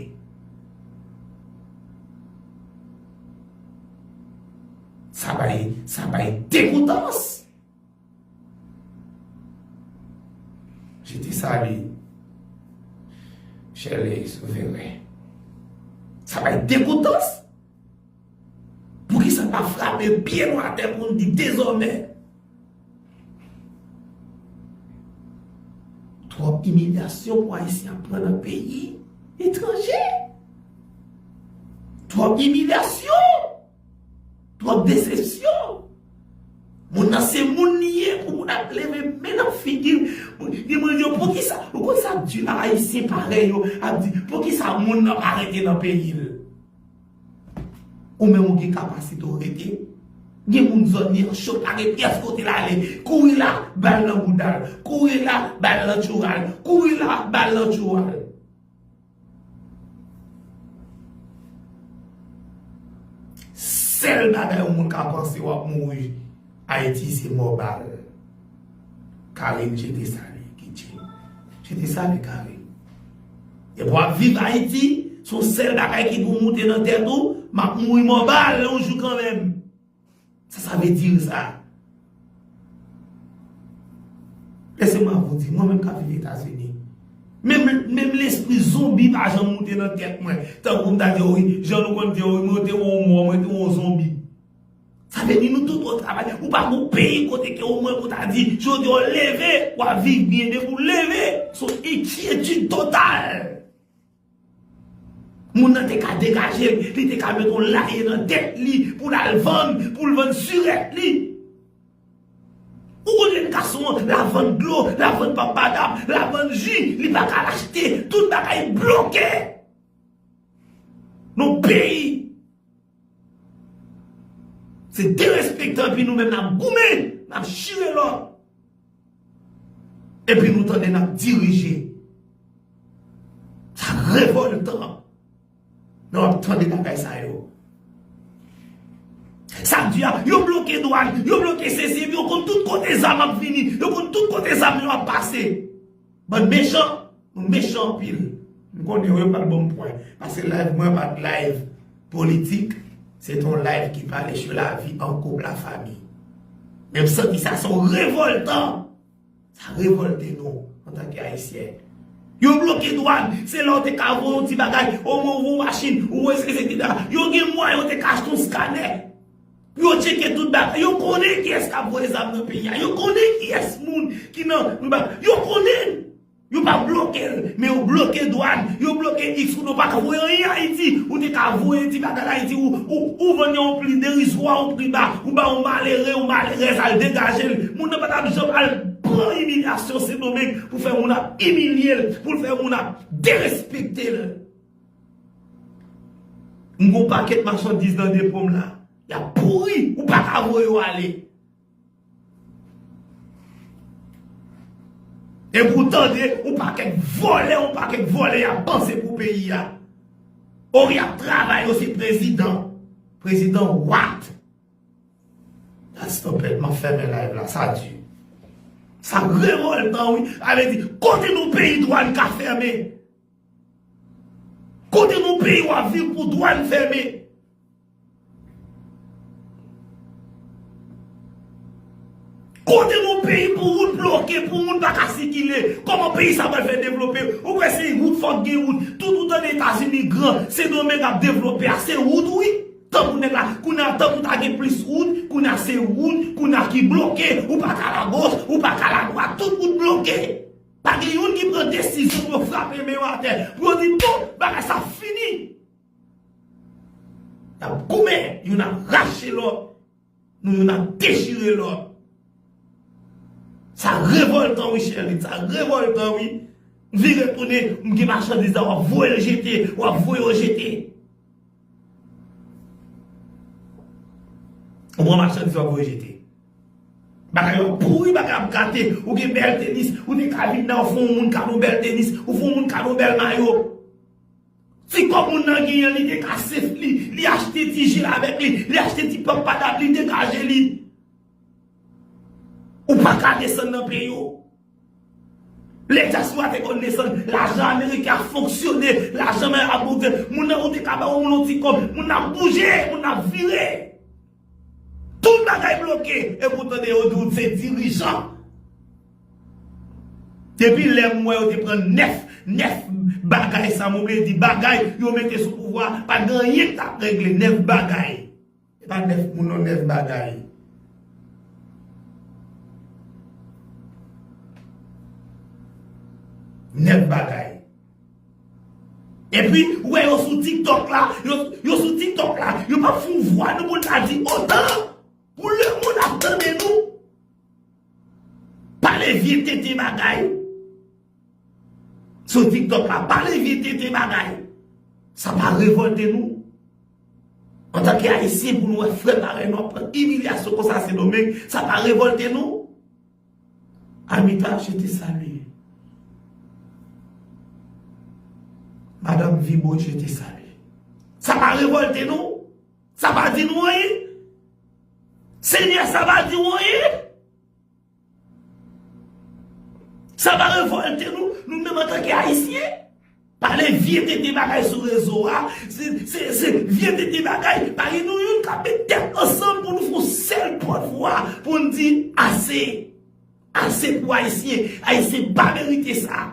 Sa bay, sa bay degoutans. Je te salye, Shirley Souveren. Sa bay degoutans. Poukisa n pa frape pye nou atè pou n di dezòmè? Twòp imilyasyon pou Ayisyen ap pran nan peyi etranje. Twòp imilyasyon. Twòp desepsyon. Moun nan se moun li ye pou moun ap leve men nan figi l. Gen moun yo, poukisa? Ou konn sa k di la, Ayisyen parèy yo ap di, poukisa moun nan pa rete nan peyi l? Ou menm ou gen kapasite w rete? Gen moun zòn li an cho, pa gen pyès kote l ale. Kouri la, bal nan bouda l. Kouri la, bal nan tchou a l. Kouri la, bal nan tchou a l. Sèl bagay yon moun ka panse w ap mouri Ayiti, se mò bal. Karim, jete sa li, Kitchen. Jete sa li, Karim. Epi w ap viv Ayiti, se yon sèl bagay ki pou moute nan tèt ou, m ap mouri mò bal yon jou kanmenm. Sa sa vle di sa? Laissez-moi vous dire, mwen menm k ap viv Etazini, menm, menm lespri zonbi pa janm moute nan tèt mwen. Tankou m ta di, wi, jan nou konn di, wi, mwen te yon mò, mwen te yon zonbi. Sa vle di nou tout ap travay. Ou pa gon peyi kote ke omwen pou ta di, jodi a w leve, w ap viv byen depi w leve. Se yon enkyetid total. Moun nan te ka degaje l, li te ka met yon laye nan tèt li pou l al vann, pou l vann sirèt li. Ou konnen gason an, l ap vann dlo, l ap vann pap badap, l ap vann ji, li pa ka al achte, tout bagay bloke. Nou peyi. Se derespektan, epi nou menm n ap goumen, n ap chire lòt. Epi nou tande n ap dirije. Sa revòltan. Lè w ap tande bagay sa yo. Sa di a, yo bloke dwàn, yo bloke sesi, epi yo konn tout kote zam ap vini, yo konn tout kote zam yo ap pase. Bann mechan, nou mechan anpil. M konnen yo pral ban m pwen. Paske live mwen pa t live politik. Se t on live ki pale sou lavi an koup, lafanmi. Men m santi sa se yon revòltan. Sa revòlte nou antanke Ayisyen. Yo bloke dwàn. Se la w te ka voye yon ti bagay, ou voye yon machin, ou voye etsetera. Yo gen mwayen, yo te ka achte yon skanè. Pou yo tcheke tout bagay. Yo konnen kiyès k ap voye zam nan peyi a. Yo konnen kiyès moun ki nan, nan ba-, yo konnen. Yo pa bloke l, men yo bloke dwàn, yo bloke X, ou nou pa ka voye anyen Ayiti. Ou te ka voye ti bagay Ayiti, ou, ou, ou vann yon pri derizwa, yon pri ba, ou ba yon malere, yon malerèz al degaje l. Moun nan pa t ap janm al pran imilyasyon Sendomeng pou fè moun ap imilye l, pou l fè moun ap derespekte l. M gon pakèt machandiz nan depo m la. Y ap pouri, ou pa ka voye yo ale. Epi w tande, yon pakèt vòlè, yon pakèt vòlè y ap panse pou peyi a. O, y ap travay, yo se prezidan. Prezidan what? That's stupid. M ap fèmen live la, sa di. Sa revòltan, wi. Sa vle di, kote nou peyi dwàn ka fèmen? Kote nou peyi w ap viv pou dwàn fèmen? Kote nou peyi pou wout bloke, pou moun pa ka sikile? Kòman peyi sa pral fè devlope? Ou kwè se wout, fòk gen wout. Tout ou tande Etazini gran, Sendomeng ap devlope a, se wout wi. Tankou nèg la, kounye a tankou ta gen plis wout, kounye a se wout, kounye a ki bloke, ou pa ka al agoch, ou pa ka al adwat, tout wout bloke. Pa gen youn ki pran desizyon pou yo frape men yo atè, pou yo di, bon, bagay sa fini. Y ap goumen, youn ap rache lòt, nou youn ap dechire lòt. Sa revòltan wi, Sherline, sa revòltan wi. Vire tounen, m gen machandiz la, w ap voye l jete, w ap voye yo jete. Ou pran machandiz, w ap voye jete. Bagay yo ap pouri, bagay ap gate, ou gen bèl tenis, ou te ka vin la, ou fè yon moun kado bèl tenis, ou fè yon moun kado bèl mayo. Ti kòb moun nan genyen, li te ka sef li, li achte ti jil avèk li, li achte ti pòp padap, li degaje li. Ou pa ka desann nan peyi w. Lè dyaspora te konn desann, lajan ameriken ap fonksyone, lajan mwen ap boute. Moun nan ou te ka ba yon moun yon ti kòb, moun nan ap bouje, moun nan ap vire. Tout bagay bloke, epi w tande yo di w se dirijan. Depi lè m wè yo te pran nèf, nèf bagay sa, mwen vle di bagay yo mete sou pouvwa, pa t gen anyen k t ap regle, nèf bagay. E pa nèf moun non, nèf bagay. Nèf bagay. Epi, ou wè yo sou TikTok la, yo, yo sou TikTok la, yo p ap fè yon vwa nou pou n ta di otan, pou lemonn ap tande nou. Pale vye tenten bagay. Sou TikTok la, pale vye tenten bagay. Sa pa revòlte nou? Antanke Ayisyen, pou nou wè frè parèy nou ap pran imilyasyon konsa Sendomeng, sa pa revòlte nou? Amita, je te salue. Madanm Vibo, je te salue. Sa pa revòlte nou? Sa pa di nou anyen? Senyè, sa pa di w anyen? Sa pa revòlte nou, nou menm antanke Ayisyen? Pale vye tete bagay sou rezo a, se, se, se vye tete bagay, pa gen nou youn k ap met tèt ansanm pou nou fè yon sèl pòtvwa, pou n di ase. Ase pou Ayisyen, Ayisyen pa merite sa.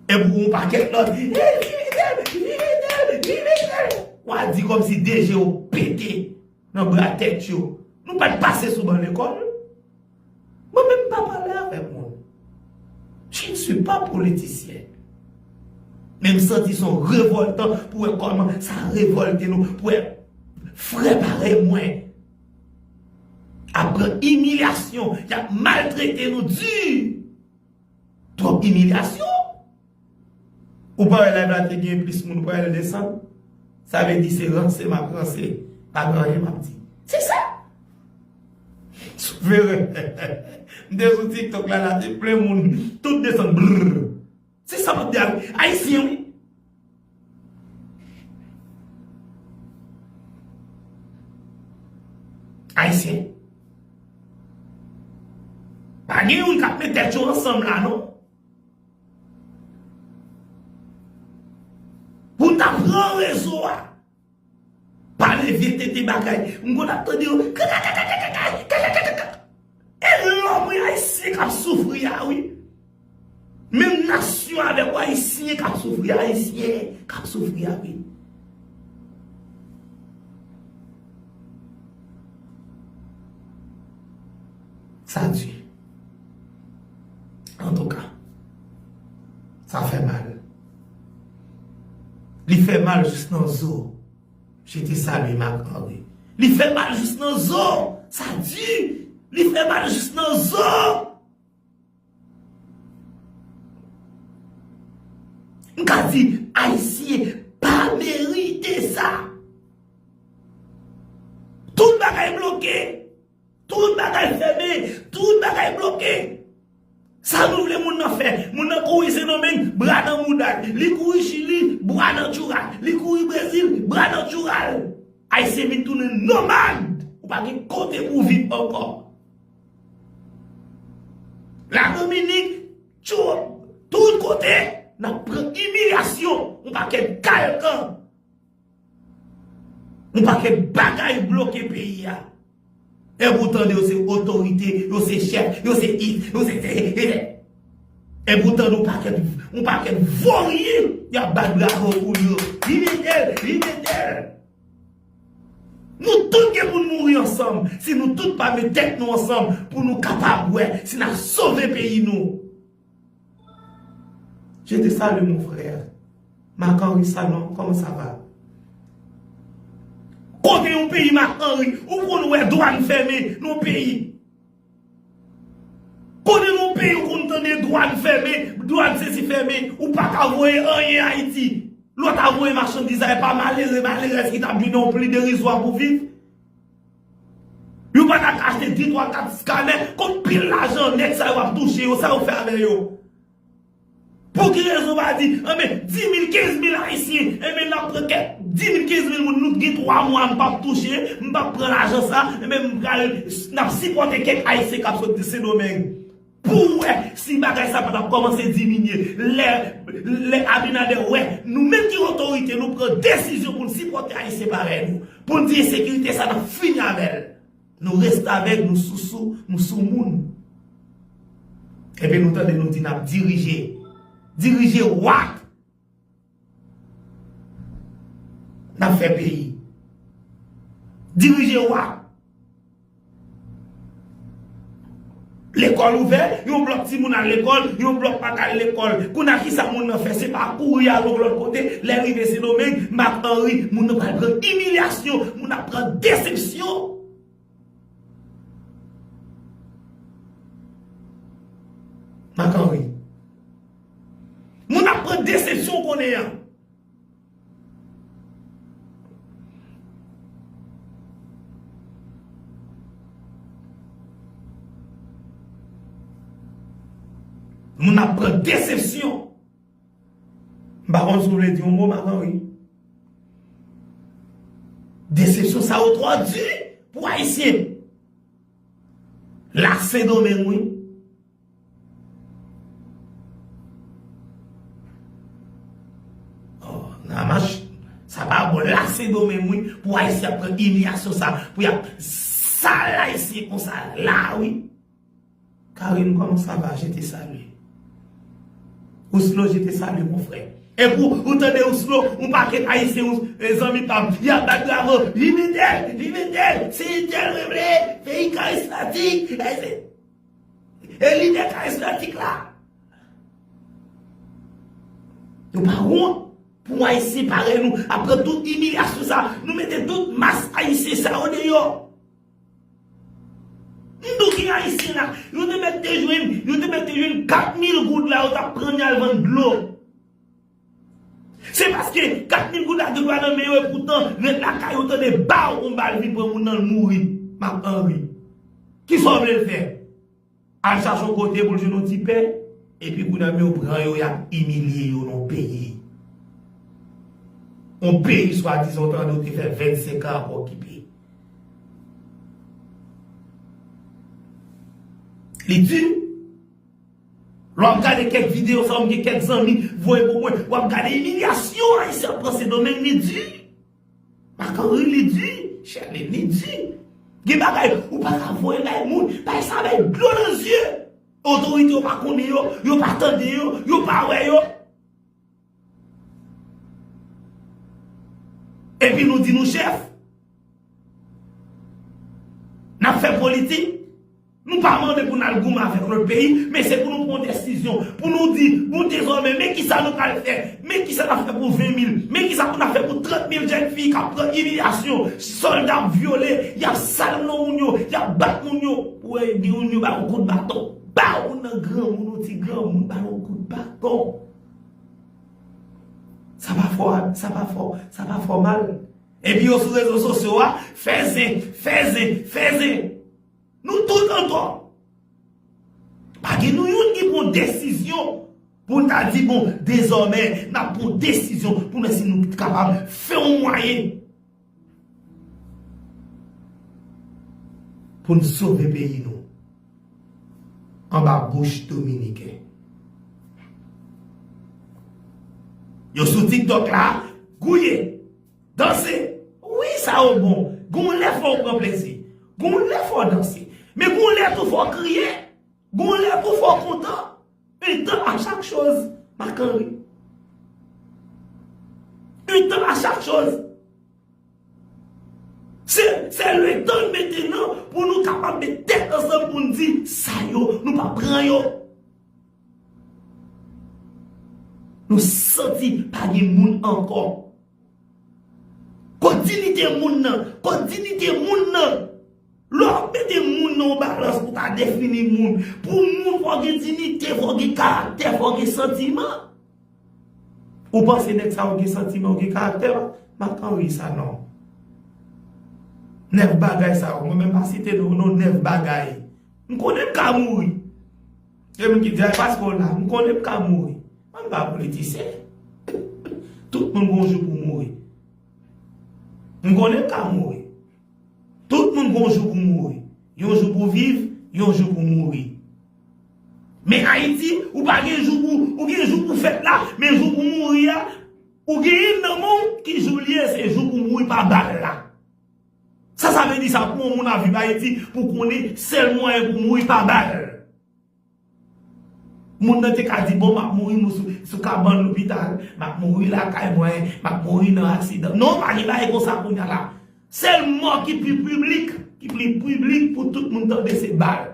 Epi yon pakèt lòt, "Eh, Fidel, Fidel, Fidel." W a di kòmsi de je yo pete nan bra tèt yo. Nou pa t pase sou ban lekòl. Mwen menm m pa pale avèk moun. Je ne suis pas politicien. Men m santi se yon revòltan pou wè kòman sa revòlte nou, pou wè frè parèy mwen ap pran imilyasyon, y ap maltrete nou di. Twòp imilyasyon. Ou pa wè live la te gen plis moun, ou pa wè l desann? Sa vle di se ranse m ap ranse, pa gen anyen m ap di. Se sa. Souveren. M te sou TikTok la, la te plen moun, tout desann. Brrr. Se sa m ap di a wi. Ayisyen wi. Ayisyen. Pa gen youn k ap met tèt yo ansanm la non. Pou n ta pran rezo a. Pale vye tete bagay. M konn ap tande yo. Kakakakaka. E lòm wi Ayisyen k ap soufri a wi. Menm nasyon avèk w Ayisyen k ap soufri a. Ayisyen k ap soufri a wi. Sa di. Antouka, sa fè mal. Li fè mal jis nan zo. Je te salue Marc Henry. Li fè mal jis nan zo. Sa di. Li fè mal jis nan zo. M ka di, Ayisyen pa merite sa. Tout bagay bloke. Tout bagay fèmen. Tout bagay bloke. Sa nou vle moun nan fè? Moun nan kouri Sendomeng, bra nan mouda l. Li kouri Chili, bra nan tchoural. Li kouri Brezil, bra nan tchoural. Ayisyen vin tounen nonmad. Ou pa gen kote pou w viv ankò. Ladominik, tchou, tout kote, n ap pran imilyasyon, yon pakèt kalkan. Yon pakèt bagay bloke peyi a. Epi w tande yo se otorite, yo se chèf, yo se it, yo se, se, se, se. Epi w tande yon pakèt, yon pakèt voryen, y ap bat bravo pou yo. Li mete l, li mete l. Nou tout gen pou n mouri ansanm, si nou tout pa met tèt nou ansanm pou nou kapab wè si n ap sove peyi nou. Je te salue mon frère. Marc Henry Sanon, comment ça va? Kote yon peyi Marc Henry, ou konn wè dwàn fèmen nan yon peyi? Kote nan yon peyi ou konn tande dwàn fèmen, dwàn sesi fèmen, ou pa ka voye anyen Ayiti? Lè w ta voye machandiz la, e pa malere, malerèz ki t ap jwenn yon pri derizwa pou viv? Yo pa ta ka achte de, twa, kat skanè, konn pil lajan nèg sa yo ap touche yo, sa yo fè avè yo? Pou ki rezon pa di, enben, dis mil, kenz mil Ayisyen, enben, n ap pran kèk dis mil, kenz mil moun, nou gen twa mwa, m p ap touche, m p ap pran lajan sa, enben, m pral, n ap sipòte kèk Ayisyen k ap sot Sendomeng. Pou w wè si bagay sa pa t ap kòmanse diminye. Lè, lè Abinader wè, nou menm ki otorite, nou pran desizyon pou n sipòte Ayisyen parèy nou. Pou n di ensekirite sa, n ap fini avè l. Nou restavèk, nou sousou, nou soumoun. Epi nou tande nou di n ap dirije. Dirije what? N ap fè peyi. Dirije what? Lekòl ouvè, yon blòk timoun al lekòl, yon blòk pa ka al lekòl. Kounye a kisa moun nan fè? Se pa kouri al yon lòt kote, lè rive Sendomeng, Marc Henry, moun nan pral pran imilyasyon, moun ap pran desepsyon. Marc Henry. Moun ap pran desepsyon konnen an. Moun ap pran desepsyon. M pa konn si w vle di yon mo, Marc Henry. Desepsyon sa yo twò di pou Ayisyen. La Sendomeng, wi. Oh, nan mach, sa pa bon. La Sendomeng, wi, pou Ayisyen ap pran imilyasyon sa, pou y ap sal Ayisyen konsa la, wi. Karine, comment ça va? Je te salue. Ouslo, je te salue, mon frère. Epi, ou tande Ouslo, yon pakèt Ayisyen, Ous-, e, zanmi pa m, y ap bat bravo. Li Fidel, li Fidel, se Fidel mwen vle, peyi karismatik. E se, e lidè karismatik la. Nou pa wont pou Ayisyen parèy nou, apre tout imilyasyon sa, nou mete tout mas Ayisyen sa yo deyò. M di w ki Ayisyen la, yo te mèt te jwenn, yo te mèt te jwenn kat mil goud la, yo t ap pran li al vann dlo. Se paske kat mil goud la gen dwa nan men yo, epoutan, ret lakay yo, tande baw, yon bal vin pran moun nan, l mouri. Marc Henry. Kisa w vle l fè? Al chache yon kote pou l jwenn yon ti pen, epi kounye a, men yo pran yo, y ap imilye yo nan yon peyi. Yon peyi, swadizan, w tande w te fè vennsenk an ap okipe. Li di, lè w ap gade kèk videyo sa, m gen kèk zanmi voye pou mwen, w ap gade imilyasyon Ayisyen ap pran Sendomeng, li di. Marc Henry, li di, Sherline, li di. Gen bagay, ou pa ka voye bay moun, bay sa bay dlo nan zye. Otorite yo pa konnen yo, yo pa tande yo, yo pa wè yo. Epi nou di nou chèf. N ap fè politik. Nou pa mande pou n al goumen avèk lòt peyi, men se pou nou pran desizyon, pou nou di, bon, dezòmè, men kisa nou pral fè, men kisa n ap fè pou ven mil, men kisa pou n ap fè pou trant mil jèn fi k ap pran imilyasyon, sòlda ap vyole, y ap sal non moun yo, y ap bat moun yo. Ou wè, gen moun yo ba yo kout baton, ba yo nan granmoun, yon ti granmoun, ba yo kout baton. Sa pa fò, sa pa fò, sa pa fò mal. Epi yo sou rezo sosyo a, fè zen, fè zen, fè zen. Nou tout antò. Pa gen nou youn ki pran desizyon pou n ta di, bon, dezòmè, n ap pran desizyon pou n wè si nou kapab fè yon mwayen pou n sove peyi nou anba bouch dominiken. Yo sou TikTok la, gouye. Danse. Wi, sa yo bon. Gon lè fò w pran plezi. Gon lè fò w danse. Men gon lè tou fò w kriye. Gon lè tou fò w kontan. Un temps à chaque chose, Marc Henry. Un temps à chaque chose. Se, se le tan mentenan pou nou kapab met tèt ansanm pou n di, sa yo, nou pa pran yo. Nou santi pa gen moun ankò. Kot diyite moun nan? Kot diyite moun nan? Lè w ap mete moun nan yon balans pou w ka defini moun, pou moun fò w gen diyite, fò w gen karaktè, fò w gen santiman. Ou panse nèg sa yo gen santiman, yo gen karaktè? Marc Henry sa non. Nèf bagay sa yo, mwen menm pa site non, non, nèf bagay. M konnen m ka mouri. Gen moun ki di, ay, paske w la, m konnen m ka mouri. Mwen m pa politisyen. Tout moun gon jou pou mouri. M konnen m ka mouri. Tout moun gon jou pou mouri. Yon jou pou viv, yon jou pou mouri. Men Ayiti, ou pa gen jou pou, ou gen jou pou fèt la, men jou pou mouri a, ou genyen nan men w ki jou l ye, se jou pou mouri pa bal la. Sa, sa vle di sa pou yon moun ap viv Ayiti, pou konnen sèl mwayen pou mouri pa bal. Moun nan te ka di, bon, m ap mouri sou, sou kabann lopital, m ap mouri lakay mwen, m ap mouri nan aksidan. Non, pa gen bagay konsa kounye a la. Sèl mò ki pi piblik, ki pi piblik pou tout moun tande se bal.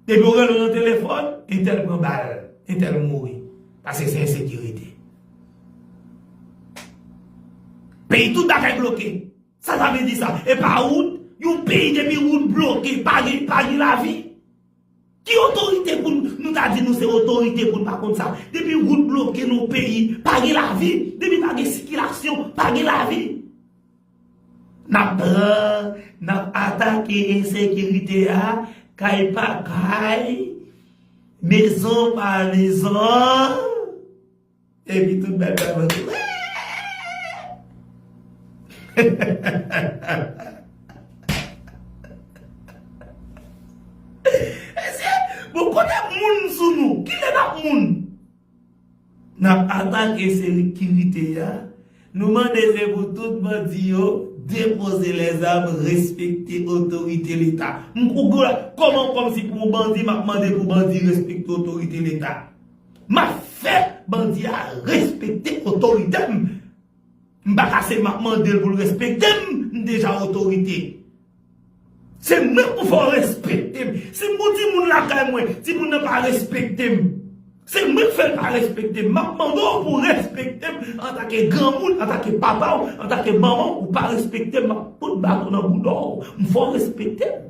Depi w rele w nan telefòn, entèl pran bal, entèl mouri. Paske se ensekirite. Peyi tout bagay bloke. Sa sa vle di sa? E pa wout, yon peyi depi wout bloke, pa gen, pa gen lavi. Ki otorite pou n, nou ta di nou se otorite pou n pa konn sa? Depi wout bloke nan yon peyi, pa gen lavi. Depi pa gen sikilasyon, pa gen lavi. N ap pran, n ap atake ensekirite a, kay pa kay. Mezon pa mezon. Epi tout bèl bèl bandi. Mesye, bon, kote moun sou nou? Kilè n ap moun? N ap atake sekirite a. Nou mande se pou tout bandi yo depoze lèzam, respekte otorite Leta. M kou gwo la, kòman kòmsi pou yon bandi, m ap mande pou bandi respekte otorite Leta? M ap fè bandi a respekte otorite m. M pa ka se m ap mande l pou l respekte m, m deja otorite. Se mwen pou fè w respekte m. Si m gon timoun lakay mwen, timoun nan pa respekte m. Se mwen k fè l pa respekte m. M ap mande w pou w respekte m antanke granmoun, antanke papa w, antanke manman w, ou pa respekte m, m ap fout baton nan bouda w. M fè w respekte m.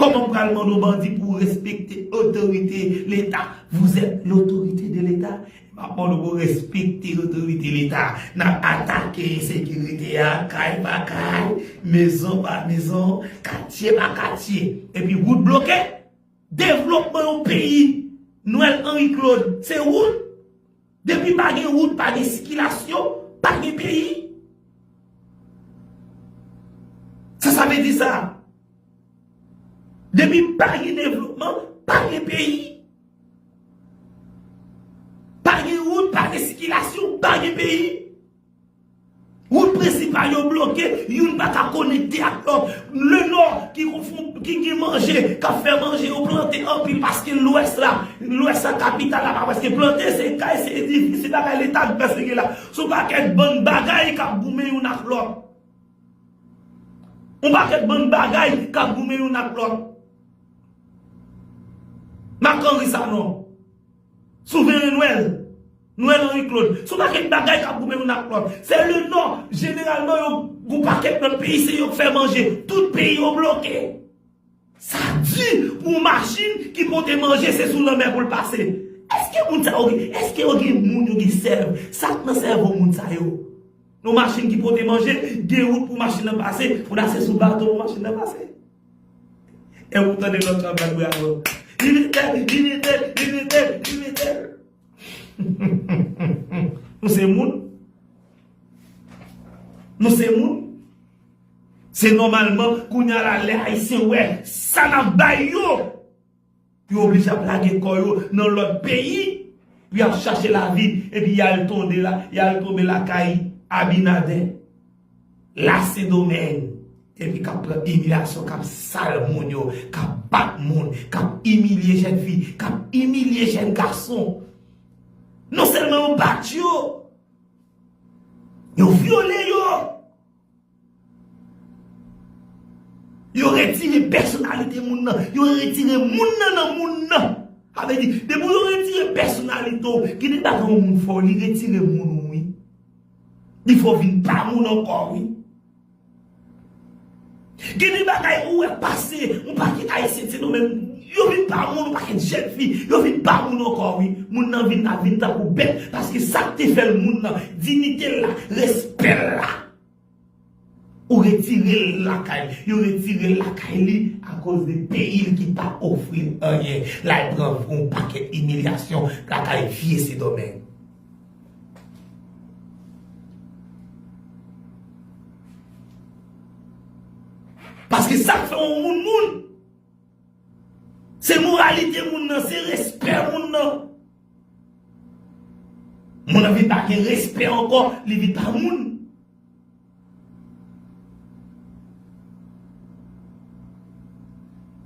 Kòman m pral mande yon bandi pou respekte otorite Leta? Vous êtes l'autorité de l'État. M ap mande pou respekte otorite Leta. N ap atake ensekirite a, kay pa kay, mezon pa mezon, katye pa katye. Epi wout bloke. Devlopman yon peyi, Noël Henri Claude, se wout. Depi pa gen wout, pa gen sikilasyon, pa gen peyi. Sa sa vle di sa? Depi pa gen devlopman, pa gen peyi. Pa gen wout, pa gen sikilasyon, pa gen peyi. Wout prensipal yo bloke, youn pa ka konekte ak lòt. Lenò ki, ki gen manje, k ap fè manje yo plante anpil paske lwès la, lwès la, kapital la pa prèske plante, se kay, se edifis, se bagay Leta k prèske gen la. Se yon pakèt bann bagay k ap goumen youn ak lòt. Yon pakèt bann bagay k ap goumen youn ak lòt. Marc Henry Sanon. Souveren Nwèl, Nwèl Henri Claude. Se yon pakèt bagay k ap goumen youn ak lòt. Se Lenò, jeneralman, yo, yon pakèt lòt peyi, se yo k fè manje. Tout peyi yo bloke. Sa di pou yon machin ki pote manje, se sou lanmè pou l pase. Èske moun sa yo gen, èske yo gen moun, yo gen sèvo? Sa k nan sèvo moun sa yo? Yon machin ki pote manje, gen wout pou machin nan pase, pou n ase sou bato pou machin nan pase. E ou tande lòt la bat bravo. Li mete, li mete, li mete, li mete. Nou se moun. Nou se moun. Se nòmalman, kounye a la, lè Ayisyen wè sa n ap bay yo, yo oblije ap lage kò yo nan lòt peyi, pou y ap chache lavi, epi y al tonbe la, y al tonbe lakay Abinader, Lasendomeng, epi k ap pran imilyasyon, k ap sal moun yo, k ap bat moun, k ap imilye jèn fi, k ap imilye jèn gason. Non sèlman yo bat yo, yo vyole yo. Yo retire pèsonalite moun nan. Yo retire moun nan nan moun nan. Sa vle di, depi yo retire pèsonalite w, gen de bagay yon moun fè w, li retire moun ou, wi. Li fè w vin pa moun ankò, wi. Gen de bagay ou wè k pase, yon pakèt Ayisyen Sendomeng, yo vin pa moun, yon pakèt jèn fi, yo vin pa moun ankò, wi. Moun nan vin, ap vin tankou bèt, paske sa k te fè l moun nan, diyite l la, respè l la. Ou retire l lakay li. Yo retire l lakay li akoz de peyi l ki pa ofri l anyen. L al pran yon pakèt imilyasyon lakay vye Sendomeng. Paske sa k fè yon moun moun, se moralite moun nan, se respè moun nan. Moun nan vin pa gen respè ankò, li vin pa moun.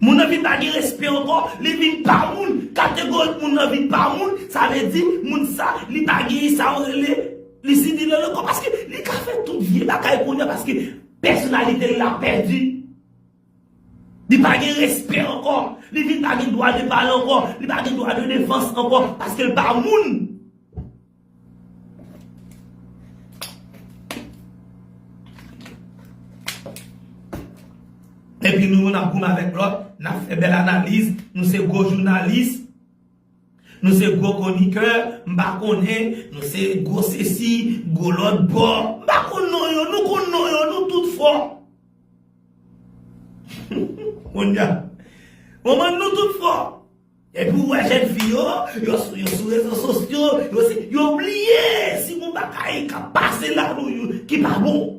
Moun nan vin pa gen respè ankò, li vin pa moun. Kategorik moun nan vin pa moun, sa vle di moun sa, li pa gen sa yo rele, li sivilye ankò, paske li ka fè tout vye bagay kounye a, paske pèsonalite l la pèdi. Li pa gen respè ankò. Li vin pa gen dwa de pale ankò. Li pa gen dwa de defans ankò. Paske l pa moun. Epi nou menm n ap goumen avèk lòt, n ap fè bèl analiz, nou se gwo jounalis, nou se gwo kwonikè, m pa konnen, nou se gwo sesi, gwo lòt bò, m pa konn non yo, nou konn non yo, nou tout fò. Kounye a, manman nou tout fò. Epi ou wè jèn fi yo, yo sou, yo sou rezo sosyo, yo se, yo bliye si gon bagay k ap pase la nou, yo, ki pa bon.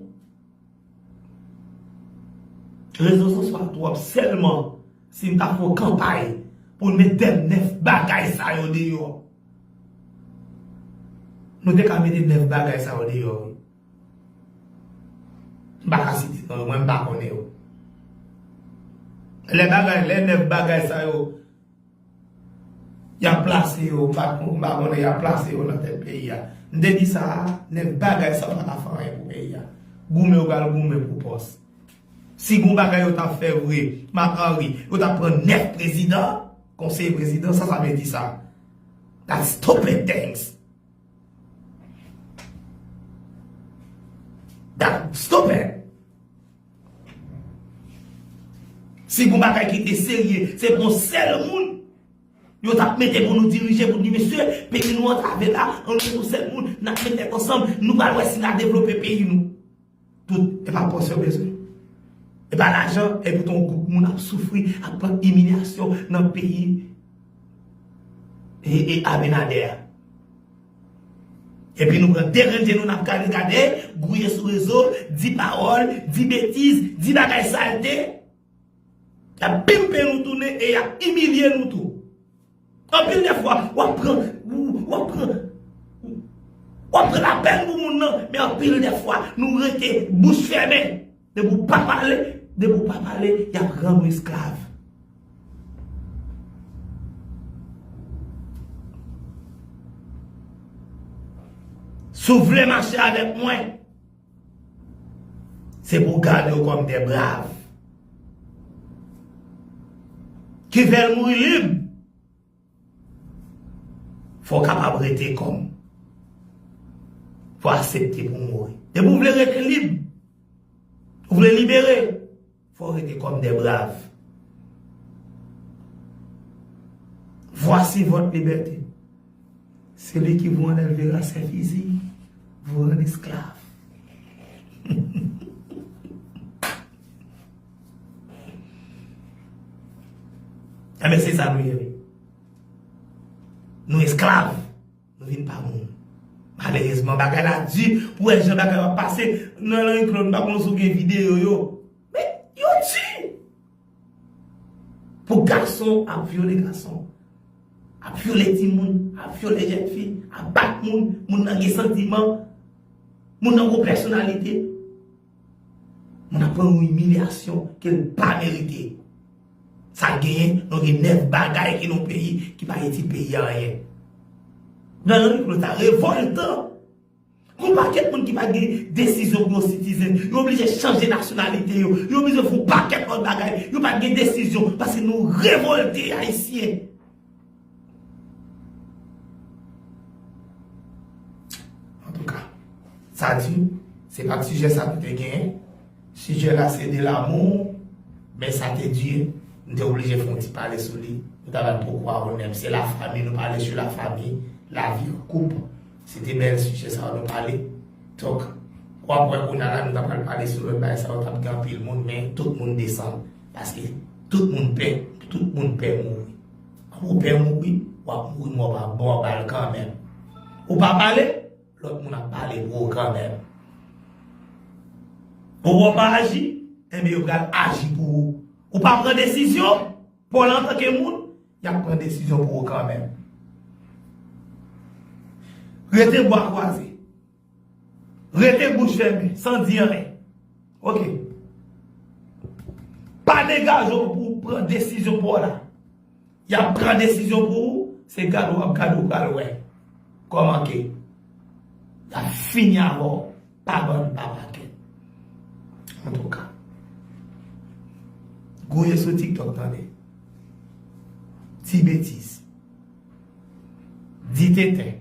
Rezo sosyo a twòp sèlman si n ta fè yon kanpay pou n met nèf bagay sa yo deyò. Nou te ka mete nèf bagay sa yo deyò, wi. M pa ka site non yo, mwen m pa konnen yo. Lè bagay, lè nèf bagay sa yo, y ap plase yo, m pa, m pa konnen y ap plase yo nan tèt peyi a. M te di sa, nèf bagay sa yo pa ka fè anyen pou peyi a. Goumen yo pral goumen pou pòs. Si gon bagay yo t ap fè vre, Marc Henry, yo t ap pran nèf prezidan, konseye prezidan, sa sa vle di sa? That's stupid things. That stupid. Si gon bagay ki te serye, se pou yon sèl moun yo t ap mete pou nou dirije, pou di, mesye, peyi nou antrave la, ann nou yon sèl moun, n ap met tèt ansanm, nou pral wè si n a devlope peyi nou. Tout, e pa pòs yo bezwen. E pa lajan, e poutan yon gwoup moun ap soufri, ap pran imilyasyon nan peyi e, e Abinader a. Epi nou pran de grenn je nou, n ap gade, gade, gouye sou rezo, di pawòl, di betiz, di bagay salte. Y ap pimpe nou tounen e y ap imilye nou tou. Anpil de fwa, w ap pran, w, w ap pran, w ap pran lapèn pou moun nan, men anpil de fwa, nou rete bouch fèmen. Depi w pa pale, depi w pa pale, y ap rann ou esklav. Si w vle mache avèk mwen, se pou w gade w kòm de brav. Ki fè l mouri lib. Fò w kapab rete kòm. Fò w aksepte pou w mouri. Depi w vle rete lib, ou vle libere, fò w rete kòm de brav. Voici votre liberté. Celui qui vous en élevera ses fusils vous rend esclave. Enben, se sa nou ye, wi. Nou esklav. Nou vin pa moun. Malerezman, bagay la di. Pou wè jan bagay yo ap pase. Nan Henri Claude, m pa konn si w gen videyo yo. Men, yo di. Pou gason ap vyole gason. Ap vyole timoun. Ap vyole jèn fi. Ap bat moun. Moun nan gen santiman. Moun nan gen pèsonalite. Moun ap pran yon imilyasyon ke l pa merite. Sa genyen, nou gen nèf bagay ki nan peyi ki pa itil peyi a anyen. Nan Henri Claude, sa revòltan. Gon pakèt moun ki pa gen desizyon pou yo sitizen. Yo oblije chanje nasyonalite yo. Yo oblije fè yon pakèt lòt bagay. Yo pa gen desizyon paske nou revòlte, Ayisyen. Antouka, sa di, se pa t sijè sa nou te genyen. Sijè la se de l'amour, men sa te di, m te oblije fè yon ti pale sou li. Nou ta pral poko a ou menm. Se la famille, nou pale sou la famille, la vie en couple. Se te bèl sijè sa nou pale. Donk, w ap wè kounye a la, nou ta pral pale sou lòt bagay sa yo, t ap gen anpil moun, men tout moun desann. Paske tout moun pè, tout moun pè mouri. Ou pè mouri, w ap mouri mò pa bò bal kanmenm. Ou pa pale, lòt moun ap pale pou ou kanmenm. Ou pa aji, enben yo pral aji pou ou. Ou pa pran desizyon, pa w la antanke moun, y ap pran desizyon pou ou kanmenm. Rete bwa kwaze. Rete bouch fèmen, san di anyen. Oke. Pa degaje w pou w pran desizyon pa w la. Y ap pran desizyon pou ou, se gade w ap gade w pral wè kòman ke y ap fini avè w pa bann pa pakèt. Antouka, gouye sou TikTok tande. Di betiz. Di tenten.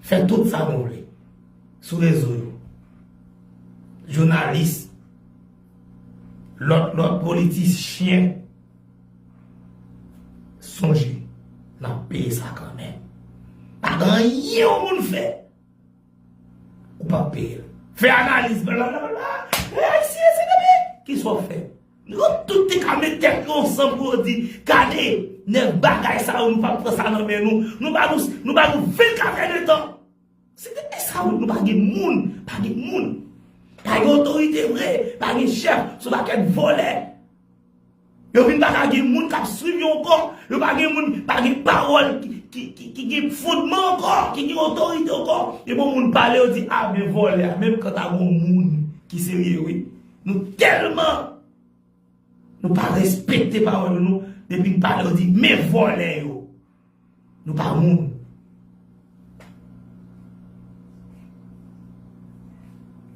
Fè tout sa nou vle sou rezo yo. Jounalis, lòt, lòt politisyen, sonje, n ap peye sa kanmenm. Pa gen anyen yon moun fè, ou p ap peye l. Fè analiz, blablabla. E Ayisyen, se depi. Kisa w fè? Yo tout te ka met tèt yo ansanm pou yo di, gade, nèf bagay sa yo, nou p ap pran sa nan men nou. Nou ba nou, nou ba nou vennkatrè de tan. Se te sa wi, nou pa gen moun, pa gen moun. Pa gen otorite vre, pa gen chèf, se yon pakèt vòlè. Yo vin pa ka gen moun k ap swiv yo ankò. Yo pa gen moun, pa gen pawòl ki, ki, ki, ki gen fondman ankò, ki gen otorite ankò. Depi yon moun pale, yo di, a, men vòlè a. Menm kanta gon moun ki serye, wi. Nou tèlman, nou pa respekte pawòl nou. Depi n pale, yo di, men vòlè yo. Nou pa moun.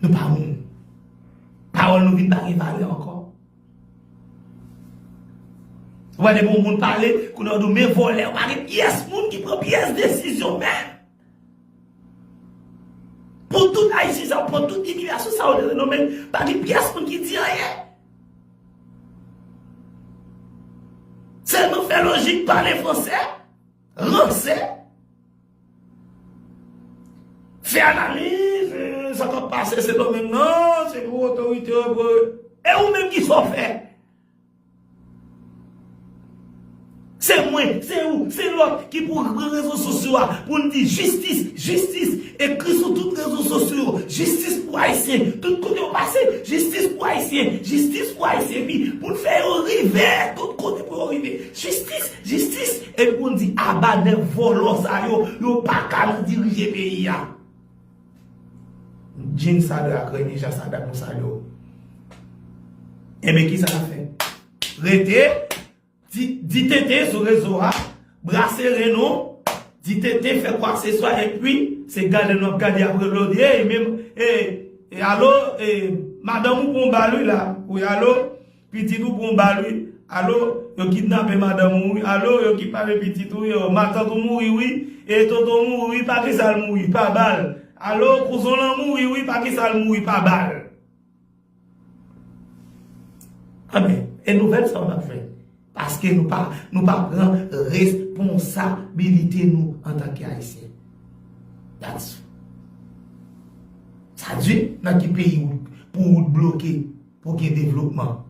Nou pa moun. Pawòl nou vin pa gen valè ankò. Ou wè depi yon moun pale, kounye a w di w men vòlè, ou pa gen pyès moun ki pran pyès desizyon menm. Pou tout Ayisyen sa yo, pran tout imilyasyon sa yo, non, men pa gen pyès moun ki di anyen. Sèlman fè lojik, pale fransè, ranse, fè analiz, eh, sa k ap pase Sendomeng nan, se pou otorite yo, pou, e ou menm ki sa w fè? Se mwen, se ou, se lòt ki pou pran rezo sosyo a pou n di jistis, jistis, ekri sou tout rezo sosyo yo, jistis pou Ayisyen, tout kote w pase, jistis pou Ayisyen, jistis pou Ayisyen, epi pou n fè yo rive tout kote pou yo rive, jistis, jistis, epi pou n di aba nèf vòlò sa yo, yo pa ka nan dirije peyi a. Jean Sadrac, Remy Jean Sadrac, nou salye w. Enben, kisa n ap fè? Rete, di, di tenten sou rezo a, brase ren nou, di tenten, fè kwakseswa, epi se gade n ap gade apre lòt. Ey, men, e, e, alo, e, madanm ou pran bal wi la. Wi, alo, pitit ou pran bal wi. Alo, yo kidnape madanm ou wi. Alo, yo kidnape pitit ou wi. Matant ou mouri wi. E tonton mouri wi. Pa kisa l mouri? Pa bal. Alo, kouzen w lan mouri wi. Pa kisa l mouri? Pa bal. Anben, e nouvèl sa yo n ap jwenn. Paske nou pa, nou pa pran responsabilite nou antanke Ayisyen. That's, sa di nan ki peyi ou, pou wout bloke, pou gen devlopman.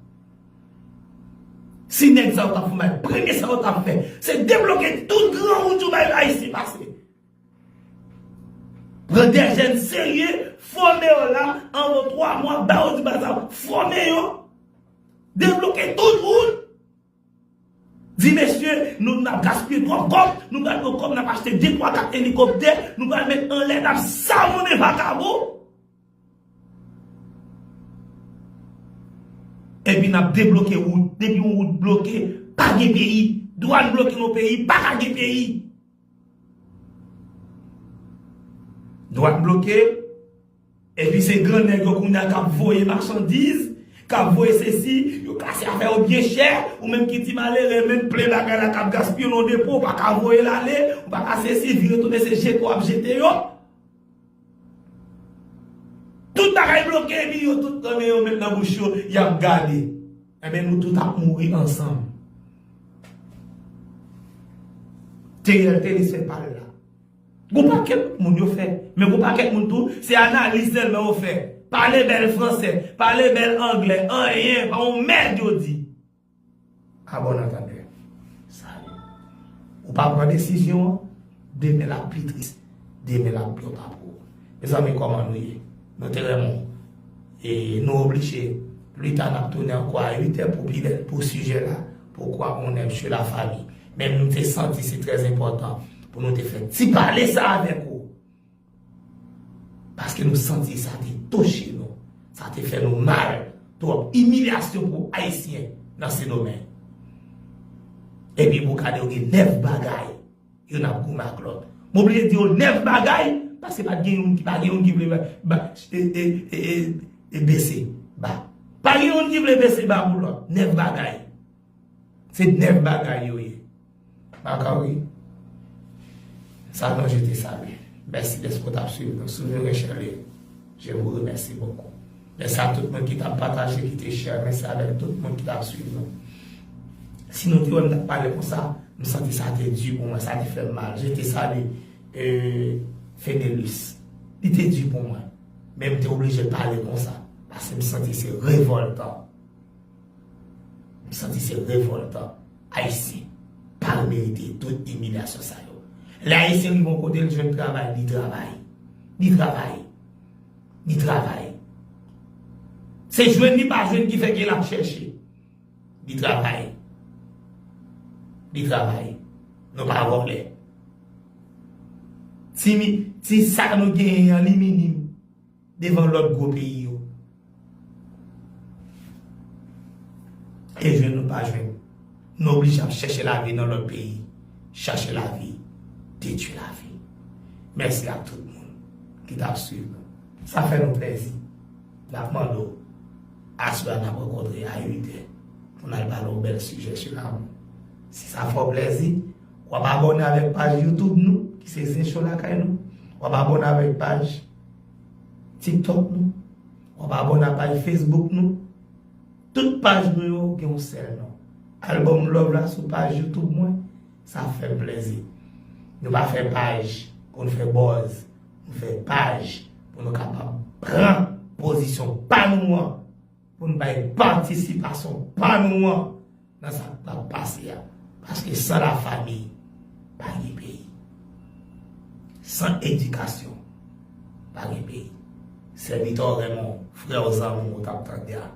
Si nèg sa yo t ap fè mal, premye sa yo t ap fè, se debloke tout gran wout yo bay Ayisyen pase. Pran de jèn serye, fòme yo la, anvan twa mwa, ba yo di bagay sa, fòme yo, debloke tout wout. Di, mesye, nou, n ap gaspiye twòp kòb, nou pral pran kòb, n ap achte de, twa, kat elikoptè, nou pral met anlè, n ap savonnen vakabon. Epi n ap debloke wout. Depi yon wout bloke, pa gen peyi. Dwàn bloke yon peyi, pa ka gen peyi. Dwàn bloke, epi se gran nèg yo kounye a k ap voye machandiz, k ap voye sesi, yo kase afè yo byen chè, ou menm ki ti malere, menm plen bagay la k ap gaspiye nan depo, ou pa ka voye l ale, ou pa ka sesi, vire tounen se jete w ap jete yo. Tout bagay bloke, epi yo tout nan men yo, met nan bouch yo, y ap gade. Enben, nou tout ap mouri ansanm. Teriel Thelus fè pal la. Gon pakèt moun yo fè. Men gon pakèt moun tou, se analiz sèlman yo fè. Pale bèl fransè, pale bèl anglè, anyen, pa yon mèd yo di. A bon antandè. Sa yo. Ou pa pran desizyon an, demen l ap pi tris, demen l ap pi pa pou ou. Mezanmi, kòman nou ye? Nou te renmen w. E nou oblije, pita n ap tounen ankò a uit è pou pi bèl pou sijè la, pourquoi on aime chez la famille. Men nou te santi se trè enpòtan pou nou te fè ti pale sa avèk ou. Paske nou santi sa te touche nou. Sa te fè nou mal. Twòp imilyasyon pou Ayisyen nan Sendomeng. Epi pou gade, yo gen nèf bagay. Youn ap goumen ak lòt. M oblije di yo nèf bagay, paske pa t gen youn ki, pa gen youn ki vle ba, ba, e, e, e, e, e bese ba. Pa gen youn ki vle bese ba pou lòt. Nèf bagay. Se nèf bagay yo ye. Makari. Sa non, je te salye. Mèsi dèske w t ap swiv nou. Si w vin rechèle, je vous remercie beaucoup. Mèsi a tout moun ki t ap pataje, ki te share. Mèsi avèk tout moun ki t ap swiv nou. Si nou te wè m t ap pale konsa, m santi sa te di pou mwen, sa te fè m mal. Je te salye, euh, Fedelus. Li te di pou mwen. Men m te oblije pale konsa. Paske m santi se revòltan. Santi se revòltan. Ayisyen pa merite tout imilyasyon sa yo. Lè Ayisyen rive yon kote, l jwenn travay, li travay. Li travay. Li travay. Se jwenn li pa jwenn ki fè ke l ap chèche. Li travay. Li travay. Nou pa vòlè. Ti, mi- ti sa nou genyen an, li minim devan lòt gwo peyi yo. E jwenn nou pa jwenn. Nou oblije ap chèche lavi nan lòt peyi. Chache lavi, detwi lavi. Mèsi ak tout moun ki t ap swiv nou. Sa fè nou plèzi. N ap mande w, aswè a n ap rankontre a uit è pou n al pale yon bèl sijè sou lanmou. Si sa fè w plèzi, w ap abòne avèk paj YouTube nou, ki se Zen Show Lakay Nou. W ap abòne avèk paj TikTok nou. W ap abòne a paj Facebook nou. Tout paj nou yo gen yon sèl non. Album Love la sou paj YouTube mwen, sa fè m plèzi. Nou pa fè paj pou nou fè buzz. Nou fè paj pou nou kapab pran pozisyon pa nou an, pou nou bay patisipasyon pa nou an nan sa k ap pase a. Paske san lafanmi, pa gen peyi. San edikasyon, pa gen peyi. Sèvitè w, Raymond, frè w, zanmi w, ou t ap tande a.